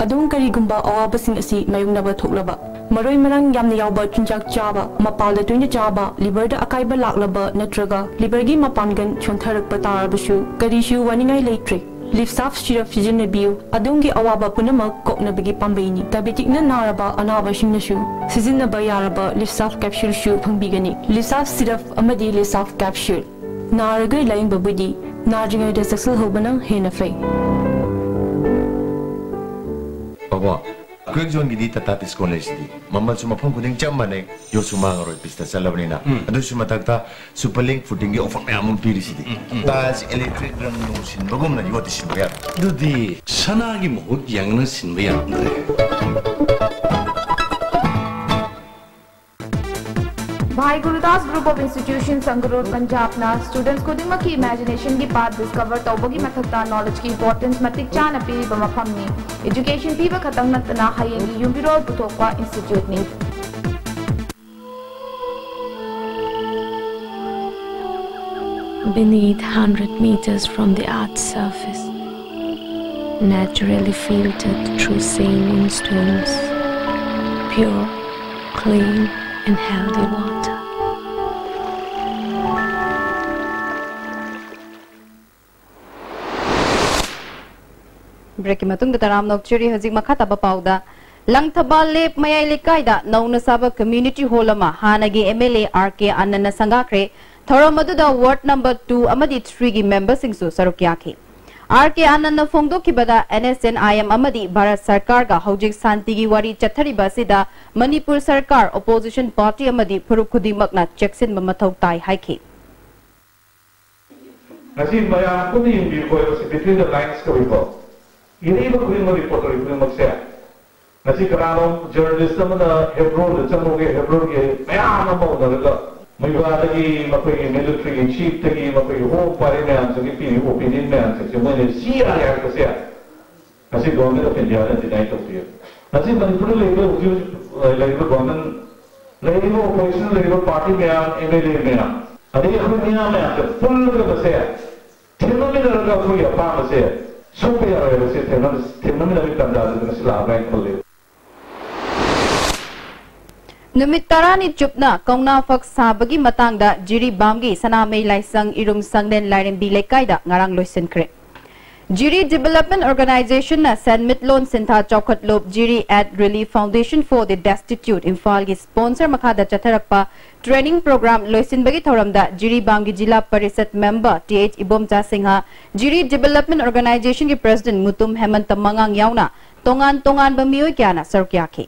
ꯑꯗꯣꯝ ꯀꯔꯤꯒꯨꯝꯕ ꯑꯋꯥꯕꯁꯤꯡ ꯑꯁꯤ ꯃꯥꯌꯣꯛꯅꯕ ꯊꯣꯛꯂꯕ, ꯃꯔꯣꯏ ꯃꯔꯥꯡ ꯌꯥꯝꯅ ꯌꯥꯎꯕ ꯆꯤꯟꯖꯥꯛ ꯆꯥꯕ, ꯃꯄꯥꯜꯗ ꯇꯣꯏꯅ ꯆꯥꯕ, ꯂꯤꯚꯔꯗ ꯑꯀꯥꯏꯕ ꯂꯥꯛꯂꯕ ꯅꯠꯇ꯭ꯔꯒ ꯂꯤꯚꯔꯒꯤ ꯃꯄꯥꯡꯒꯜ ꯁꯣꯟꯊꯔꯛꯄ ꯇꯥꯔꯕꯁꯨ ꯀꯔꯤꯁꯨ ꯋꯥꯅꯤꯡꯉꯥꯏ ꯂꯩꯇ꯭ꯔꯦ꯫ ꯂꯤꯞꯁꯥꯐ ꯁꯤꯔꯞ ꯁꯤꯖꯤꯟꯅꯕꯤꯌꯨ꯫ ꯑꯗꯣꯝꯒꯤ ꯑꯋꯥꯕ ꯄꯨꯝꯅꯃꯛ ꯀꯣꯛꯅꯕꯒꯤ ꯄꯥꯝꯕꯩꯅꯤ꯫ ꯗꯥꯏꯕꯦꯇꯤꯛꯅ ꯅꯥꯔꯕ ꯑꯅꯥꯕꯁꯤꯡꯅꯁꯨ ꯁꯤꯖꯤꯟꯅꯕ ꯌꯥꯔꯕ ꯂꯤꯞꯁꯥꯐ ꯀꯦꯞꯁꯨꯜꯁꯨ ꯐꯪꯕꯤꯒꯅꯤ꯫ ꯂꯤꯞꯁꯥꯐ ꯁꯤꯔꯞ ꯑꯃꯗꯤ ꯂꯤꯞꯁꯥꯐ ꯀꯦꯞꯁꯨꯜ꯫ ꯅꯥꯔꯒ ꯂꯥꯌꯦꯡꯕꯕꯨꯗꯤ ꯅꯥꯗ꯭ꯔꯤꯉꯩꯗ ꯆꯦꯛꯁꯤꯜꯍꯧꯕꯅ ꯍꯦꯟꯅ ꯐꯩ꯫ ꯕꯥꯕꯥ, ꯀ꯭ꯋꯤꯛ ꯖꯣꯟꯒꯤꯗꯤ ꯇꯥꯇꯥ ꯗꯤꯁꯀꯥꯎꯟ ꯂꯩꯁꯤꯗꯤ꯫ ꯃꯃꯜꯁꯨ ꯃꯐꯝ ꯈꯨꯗꯤꯡ ꯆꯞ ꯃꯥꯟꯅꯩ, ꯌꯣꯠꯁꯨ ꯃꯥꯡꯉꯔꯣꯏ, ꯄꯤꯁꯇ ꯆꯠꯂꯕꯅꯤꯅ꯫ ꯎꯝ꯫ ꯑꯗꯨꯁꯨ ꯃꯊꯛꯇ ꯁꯨꯄꯔ ꯂꯤꯡ ꯐꯨꯇꯤꯡꯒꯤ ꯑꯣꯐꯔ ꯃꯌꯥꯝ ꯑꯃ ꯄꯤꯔꯤꯁꯤꯗꯤ꯫ ꯎꯝ, ꯎꯝ꯫ ꯇꯥꯏꯜꯁ, ꯏꯂꯦꯛꯇ꯭ꯔꯤꯛ ꯔꯪ ꯅꯨꯡ ꯁꯤꯟꯕꯒꯨꯝꯅ ꯌꯣꯠꯇꯤ ꯁꯤꯟꯕ ꯌꯥꯔꯣꯏ꯫ ꯑꯗꯨꯗꯤ ꯁꯅꯥꯒꯤ ꯃꯍꯨꯠ ꯌꯥꯡꯅ ꯁꯤꯟꯕ ꯌꯥꯔꯝꯗ꯭ꯔꯦ꯫ ꯚꯥꯏ ꯒꯨꯔꯨꯗꯥꯁ Group of Institution ꯁꯪꯒꯔꯣꯗ ꯄꯟꯖꯥꯕꯅ ꯁ꯭ꯇꯨꯗꯦꯟꯠꯁ ꯈꯨꯗꯤꯡꯃꯛꯀꯤ ꯏꯃꯦꯖꯤꯅꯦꯁꯟꯒꯤ ꯄꯥꯊ ꯗꯤꯁꯀꯚꯔ ꯇꯧꯕꯒꯤ ꯃꯊꯛꯇ ꯅꯣꯂꯦꯖꯀꯤ ꯏꯝꯄꯣꯔꯇꯦꯟꯁ ꯃꯇꯤꯛ ꯆꯥꯅ ꯄꯤꯔꯤꯕ ꯃꯐꯝꯅꯤ꯫ ꯑꯦꯖꯨꯀꯦꯁꯟ ꯄꯤꯕ ꯈꯛꯇꯪ ꯅꯠꯇꯅ ꯍꯌꯦꯡꯒꯤ ꯌꯨꯝꯕꯤꯔꯣꯜ ꯄꯨꯊꯣꯛꯄ ꯏꯟꯁꯇꯤꯇ꯭ꯌꯨꯠꯅꯤ꯫ Beneath, hundred meters from the earth's surface, naturally filtered through saline stones, pure, clean, and healthy water. ꯕ꯭ꯔꯦꯛꯀꯤ ꯃꯇꯨꯡꯗ ꯇꯔꯥꯝꯅ ꯑꯣꯛꯆꯔꯤ꯫ ꯍꯧꯖꯤꯛ ꯃꯈꯥ ꯇꯥꯕ ꯄꯥꯎꯗ, ꯂꯪꯊꯕꯥꯜ ꯂꯦꯞ ꯃꯌꯥꯏ ꯂꯩꯀꯥꯏꯗ ꯅꯧꯅ ꯁꯥꯕ ꯀꯝꯃ꯭ꯌꯨꯅꯤꯇꯤ ꯍꯣꯜ ꯑꯃ ꯍꯥꯟꯅꯒꯤ M L A R K ꯑꯥꯅꯟꯅ ꯁꯪꯒꯥꯈ꯭ꯔꯦ꯫ ꯊꯧꯔꯝ ꯑꯗꯨꯗ ꯋꯥꯔꯗ ꯅꯝꯕꯔ ꯇꯨ ꯑꯃꯗꯤ ꯊ꯭ꯔꯤꯒꯤ ꯃꯦꯝꯕꯔꯁꯤꯡꯁꯨ ꯁꯔꯨꯛ ꯌꯥꯈꯤ꯫ ꯑꯥꯔ ꯀꯦ ꯑꯥꯅꯟꯅ ꯐꯣꯡꯗꯣꯛꯈꯤꯕꯗ, N S N I M ꯑꯃꯗꯤ ꯚꯥꯔꯠ ꯁꯔꯀꯥꯔꯒ ꯍꯧꯖꯤꯛ ꯁꯥꯟꯇꯤꯒꯤ ꯋꯥꯔꯤ ꯆꯠꯊꯔꯤꯕ ꯑꯁꯤꯗ ꯃꯅꯤꯄꯨꯔ ꯁꯔꯀꯥꯔ, ꯑꯣꯄꯣꯖꯤꯁꯟ ꯄꯥꯔꯇꯤ ꯑꯃꯗꯤ ꯐꯨꯔꯨꯞ ꯈꯨꯗꯤꯡꯃꯛꯅ ꯆꯦꯛꯁꯤꯟꯕ ꯃꯊꯧ ꯇꯥꯏ ꯍꯥꯏꯈꯤ꯫ ꯉꯁꯤ ꯃꯌꯥꯝ ꯄꯨꯟꯅ ꯌꯦꯡꯕꯤꯌꯨꯀꯣ, ꯁꯤ Between the Lines ꯀꯧꯏꯀꯣ꯫ ꯏꯔꯤꯕ ꯈꯨꯗꯤꯡꯃꯛ, ꯔꯤꯄꯣꯔꯠ ꯇꯧꯔꯤꯕ ꯈꯨꯗꯤꯡꯃꯛꯁꯦ, ꯉꯁꯤ ꯀꯅꯥꯅꯣ ꯖꯔꯅꯦꯂꯤꯁ ꯑꯃꯅ ꯍꯦꯕ꯭ꯔꯣꯟꯗ ꯆꯪꯉꯨꯒꯦ, ꯍꯦꯕ꯭ꯔꯣꯟꯒꯤ ꯃꯌꯥꯝ ꯑꯃ ꯎꯅꯔꯒ ꯃꯩꯕꯥꯗꯒꯤ, ꯃꯈꯣꯏꯒꯤ ꯃꯤꯂꯤꯇꯔꯤꯒꯤ ꯆꯤꯐꯇꯒꯤ, ꯃꯈꯣꯏꯒꯤ ꯍꯣꯝ ꯄꯥꯔꯇꯤ ꯃꯌꯥꯝꯁꯤꯒꯤ ꯄꯤꯔꯤꯕ ꯑꯣꯄꯤꯅꯤꯌꯟ ꯃꯌꯥꯝꯁꯦ, ꯃꯣꯏꯅ ꯁꯤ ꯌꯥꯔꯦ ꯍꯥꯏꯔꯛꯄꯁꯦ ꯉꯁꯤ ꯒꯣꯔꯃꯦꯟ ꯑꯣꯐ ꯏꯟꯗꯤꯌꯥꯅ ꯗꯤꯅꯥꯏ ꯇꯧꯕꯤꯌꯦ꯫ ꯉꯁꯤ ꯃꯅꯤꯄꯨꯔꯗ ꯂꯩꯔꯤꯕ ꯍꯧꯖꯤꯛ ꯍꯧꯖꯤꯛ ꯂꯩꯔꯤꯕ ꯒꯣꯔꯃꯦꯟ, ꯂꯩꯔꯤꯕ ꯑꯣꯄꯣꯖꯤꯁꯟ ꯂꯩꯔꯤꯕ ꯄꯥꯔꯇꯤ ꯃꯌꯥꯝ, ꯑꯦꯝ ꯑꯦꯜ ꯑꯦ ꯃꯌꯥꯝ, ꯑꯗꯒꯤ ꯑꯩꯈꯣꯏ ꯃꯤꯌꯥꯝ ꯃꯌꯥꯝꯁꯦ ꯄꯨꯜꯂꯒ ꯃꯁꯦ ꯊꯦꯡꯅꯃꯤꯟꯅꯔꯒ ꯑꯩꯈꯣꯏꯒꯤ ꯑꯄꯥꯝꯕꯁꯦ ꯁꯣꯛꯄ ꯌꯥꯔꯣꯏ ꯍꯥꯏꯕꯁꯦ ꯊꯦꯡꯅ-, ꯊꯦꯡꯅꯃꯤꯟꯅꯕꯒꯤ ꯇꯥꯟꯖꯥꯁꯤꯗ ꯉꯁꯤ ꯂꯥꯛꯑꯕ꯭ꯔꯥ ꯍꯥꯏꯅ ꯈꯜꯂꯤ꯫ ꯅꯨꯃꯤꯠ ꯇꯔꯥꯅꯤ ꯆꯨꯞꯅ ꯀꯧꯅꯥ ꯐꯛ ꯁꯥꯕꯒꯤ ꯃꯇꯥꯡꯗ ꯖꯤꯔꯤꯕꯥꯝꯒꯤ ꯁꯅꯥꯃꯍꯤ ꯂꯥꯏꯁꯪ ꯏꯔꯨꯝ ꯁꯪꯂꯦꯟ ꯂꯥꯏꯔꯦꯝꯕꯤ ꯂꯩꯀꯥꯏꯗ ꯉꯔꯥꯡ ꯂꯣꯏꯁꯤꯟꯈ꯭ꯔꯦ꯫ ꯖꯤꯔꯤ Development Organizationꯅ ꯁꯦꯟꯃꯤꯠꯂꯣꯟ ꯁꯤꯟꯊꯥ ꯆꯥꯎꯈꯠꯂꯣꯞ Jiri at Relief Foundation for the Destitute ꯏꯝꯐꯥꯜꯒꯤ ꯁ꯭ꯄꯣꯟꯁꯔ ꯃꯈꯥꯗ ꯆꯠꯊꯔꯛꯄ ꯇ꯭ꯔꯦꯅꯤꯡ ꯄ꯭ꯔꯣꯒ꯭ꯔꯥꯝ ꯂꯣꯏꯁꯤꯟꯕꯒꯤ ꯊꯧꯔꯝꯗ ꯖꯤꯔꯤꯕꯥꯝꯒꯤ zila parishad member T H Ibomcha Singh, Jiri Development Organizationꯒꯤ ꯄ꯭ꯔꯦꯁꯤꯗꯦꯟꯠ ꯃꯨꯇꯨꯝ ꯍꯦꯃꯟꯇ ꯃꯉꯥꯡ ꯌꯥꯎꯅ ꯇꯣꯉꯥꯟ ꯇꯣꯉꯥꯟꯕ ꯃꯤꯑꯣꯏ ꯀꯌꯥꯅ ꯁꯔꯨꯛ ꯌꯥꯈꯤ꯫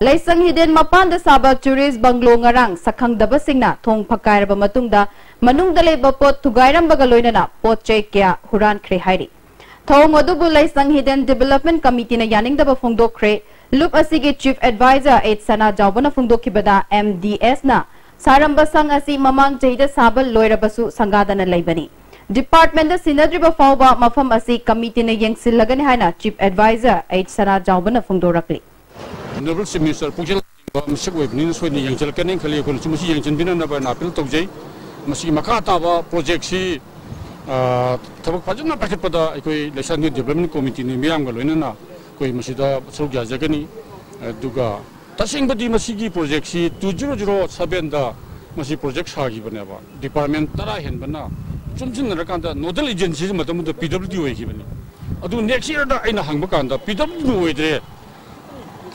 ꯂꯩꯁꯪ ꯍꯤꯗꯦꯟ ꯃꯄꯥꯟꯗ ꯁꯥꯕ ꯇꯨꯔꯤꯁ ꯕꯪꯒ꯭ꯂꯣ ꯉꯔꯥꯡ ꯁꯛꯈꯪꯗꯕꯁꯤꯡꯅ ꯊꯣꯡ ꯐꯛꯀꯥꯏꯔꯕ ꯃꯇꯨꯡꯗ ꯃꯅꯨꯡꯗ ꯂꯩꯕ ꯄꯣꯠ ꯊꯨꯒꯥꯏꯔꯝꯕꯒ ꯂꯣꯏꯅꯅ ꯄꯣꯠ ꯆꯩ ꯀꯌꯥ ꯍꯨꯔꯥꯟꯈ꯭ꯔꯦ ꯍꯥꯏꯔꯤ꯫ ꯊꯧꯑꯣꯡ ꯑꯗꯨꯕꯨ ꯂꯩꯁꯪ ꯍꯤꯗꯦꯟ ꯗꯤꯕꯦꯂꯞꯃꯦꯟ ꯀꯃꯤꯇꯤꯅ ꯌꯥꯅꯤꯡꯗꯕ ꯐꯣꯡꯗꯣꯛꯈ꯭ꯔꯦ꯫ ꯂꯨꯞ ꯑꯁꯤꯒꯤ ꯆꯤꯐ ꯑꯦꯗꯚꯥꯏꯖꯔ ꯑꯩꯆ ꯁꯅꯥꯖꯥꯎꯕꯅ ꯐꯣꯡꯗꯣꯛꯈꯤꯕꯗ, ꯑꯦꯝ ꯗꯤ ꯑꯦꯁꯅ ꯁꯥꯔꯝꯕ ꯁꯪ ꯑꯁꯤ ꯃꯃꯥꯡ ꯆꯍꯤꯗ ꯁꯥꯕ ꯂꯣꯏꯔꯕꯁꯨ ꯁꯪꯒꯥꯗꯅ ꯂꯩꯕꯅꯤ꯫ ꯗꯤꯄꯥꯔꯠꯃꯦꯟꯗ ꯁꯤꯟꯅꯗ꯭ꯔꯤꯕ ꯐꯥꯎꯕ ꯃꯐꯝ ꯑꯁꯤ ꯀꯃꯤꯇꯤꯅ ꯌꯦꯡꯁꯤꯜꯂꯒꯅꯤ ꯍꯥꯏꯅ ꯆꯤꯐ ꯑꯦꯗꯚꯥꯏꯖꯔ ꯑꯩꯆ ꯁꯅꯥꯖꯥꯎꯕꯅ ꯐꯣꯡꯗꯣꯔꯛꯂꯤ꯫ ꯑꯣꯅꯔꯦꯕꯜ ꯆꯤꯐ ꯃꯤꯅꯤꯁꯇꯔ ꯄꯨꯛꯆꯦꯜ ꯁꯦꯡꯕ ꯃꯤꯁꯛ ꯑꯣꯏꯕꯅꯤꯅ ꯁꯣꯏꯗꯅ ꯌꯦꯡꯁꯤꯜꯂꯛꯀꯅꯤ ꯈꯜꯂꯤ꯫ ꯑꯩꯈꯣꯏꯅꯁꯨ ꯃꯁꯤ ꯌꯦꯡꯁꯤꯟꯕꯤꯅꯅꯕ ꯑꯩꯅ ꯑꯄꯤꯜ ꯇꯧꯖꯩ꯫ ꯃꯁꯤꯒꯤ ꯃꯈꯥ ꯇꯥꯕ ꯄ꯭ꯔꯣꯖꯦꯛꯁꯤ, ꯑ, ꯊꯕꯛ ꯐꯖꯅ ꯄꯥꯏꯈꯠꯄꯗ ꯑꯩꯈꯣꯏ ꯂꯩꯁꯥꯡꯊꯦꯝ ꯗꯤꯕꯦꯂꯞꯃꯦꯟ ꯀꯣꯃꯤꯇꯤꯅ ꯃꯤꯌꯥꯝꯒ ꯂꯣꯏꯅꯅ ꯑꯩꯈꯣꯏ ꯃꯁꯤꯗ ꯁꯔꯨꯛ ꯌꯥꯖꯒꯅꯤ꯫ ꯑꯗꯨꯒ ꯇꯁꯦꯡꯕꯗꯤ ꯃꯁꯤꯒꯤ ꯄ꯭ꯔꯣꯖꯦꯛꯁꯤ two zero zero sevenꯗ ꯃꯁꯤ ꯄ꯭ꯔꯣꯖꯦꯛ ꯁꯥꯈꯤꯕꯅꯦꯕ꯫ ꯗꯤꯄꯥꯔꯠꯃꯦꯟ ꯇꯔꯥ ꯍꯦꯟꯕꯅ ꯆꯨꯝꯁꯤꯟꯅꯔꯀꯥꯟꯗ ꯅꯣꯗꯦꯜ ꯑꯦꯖꯦꯟꯁꯤꯁꯤ ꯃꯇꯝꯗꯨꯗ ꯄꯤ ꯗꯕ꯭ꯂꯤꯎ ꯗꯤ ꯑꯣꯏꯈꯤꯕꯅꯤ꯫ ꯑꯗꯨ ꯅꯦꯛꯁ ꯏꯌꯔꯗ ꯑꯩꯅ ꯍꯪꯕ ꯀꯥꯟꯗ ꯄꯤ ꯗꯕ꯭ꯂꯤꯎ ꯗꯤ ꯑꯣꯏꯗ꯭ꯔꯦ,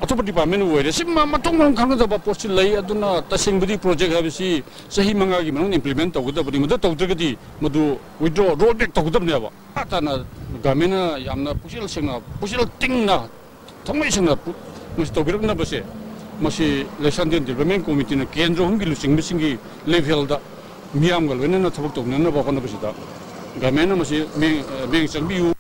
ꯑꯇꯣꯞꯄ ꯗꯤꯄꯥꯔꯠꯃꯦꯟ ꯑꯣꯏꯔꯦ꯫ ꯁꯤ ꯃ-, ꯃꯊꯣꯡ ꯃꯔꯝ ꯈꯪꯅꯗꯕ ꯄꯣꯠꯁꯤ ꯂꯩ꯫ ꯑꯗꯨꯅ ꯇꯁꯦꯡꯕꯗꯤ ꯄ꯭ꯔꯣꯖꯦꯛ ꯍꯥꯏꯕꯁꯤ ꯆꯍꯤ ꯃꯉꯥꯒꯤ ꯃꯅꯨꯡꯗ ꯏꯝꯄ꯭ꯂꯤꯃꯦꯟ ꯇꯧꯒꯗꯕꯅꯤ꯫ ꯃꯗꯨ ꯇꯧꯗ꯭ꯔꯒꯗꯤ ꯃꯗꯨ ꯋꯤꯗ꯭ꯔꯣ, ꯔꯣꯜ ꯕꯦꯛ ꯇꯧꯒꯗꯕꯅꯦꯕ꯫ ꯃꯈꯥ ꯇꯥꯅ ꯒꯚꯔꯟꯃꯦꯟꯅ ꯌꯥꯝꯅ ꯄꯨꯛꯆꯦꯜ ꯁꯦꯡꯅ, ꯄꯨꯛꯆꯦꯜ ꯇꯤꯡꯅ, ꯊꯃꯣꯏ ꯁꯦꯡꯅ ꯄꯨ-, ꯃꯁꯤ ꯇꯧꯕꯤꯔꯛꯅꯕꯁꯦ, ꯃꯁꯤ ꯂꯩꯁꯥꯡꯊꯦꯝ ꯗꯤꯕꯦꯂꯞꯃꯦꯟ ꯀꯣꯃꯤꯇꯤꯅ ꯀꯦꯟꯗ꯭ꯔ ꯑꯍꯨꯝꯒꯤ ꯂꯨꯆꯤꯡꯕꯁꯤꯡꯒꯤ ꯂꯦꯚꯦꯜꯗ ꯃꯤꯌꯥꯝꯒ ꯂꯣꯏꯅꯅ ꯊꯕꯛ ꯇꯧꯃꯤꯟꯅꯅꯕ ꯍꯣꯠꯅꯕꯁꯤꯗ ꯒꯚꯔꯟꯃꯦꯟꯅ ꯃꯁꯤ ꯃꯤꯠꯌꯦꯡ, ꯃꯤꯠꯌꯦꯡ ꯆꯪꯕꯤꯌꯨ꯫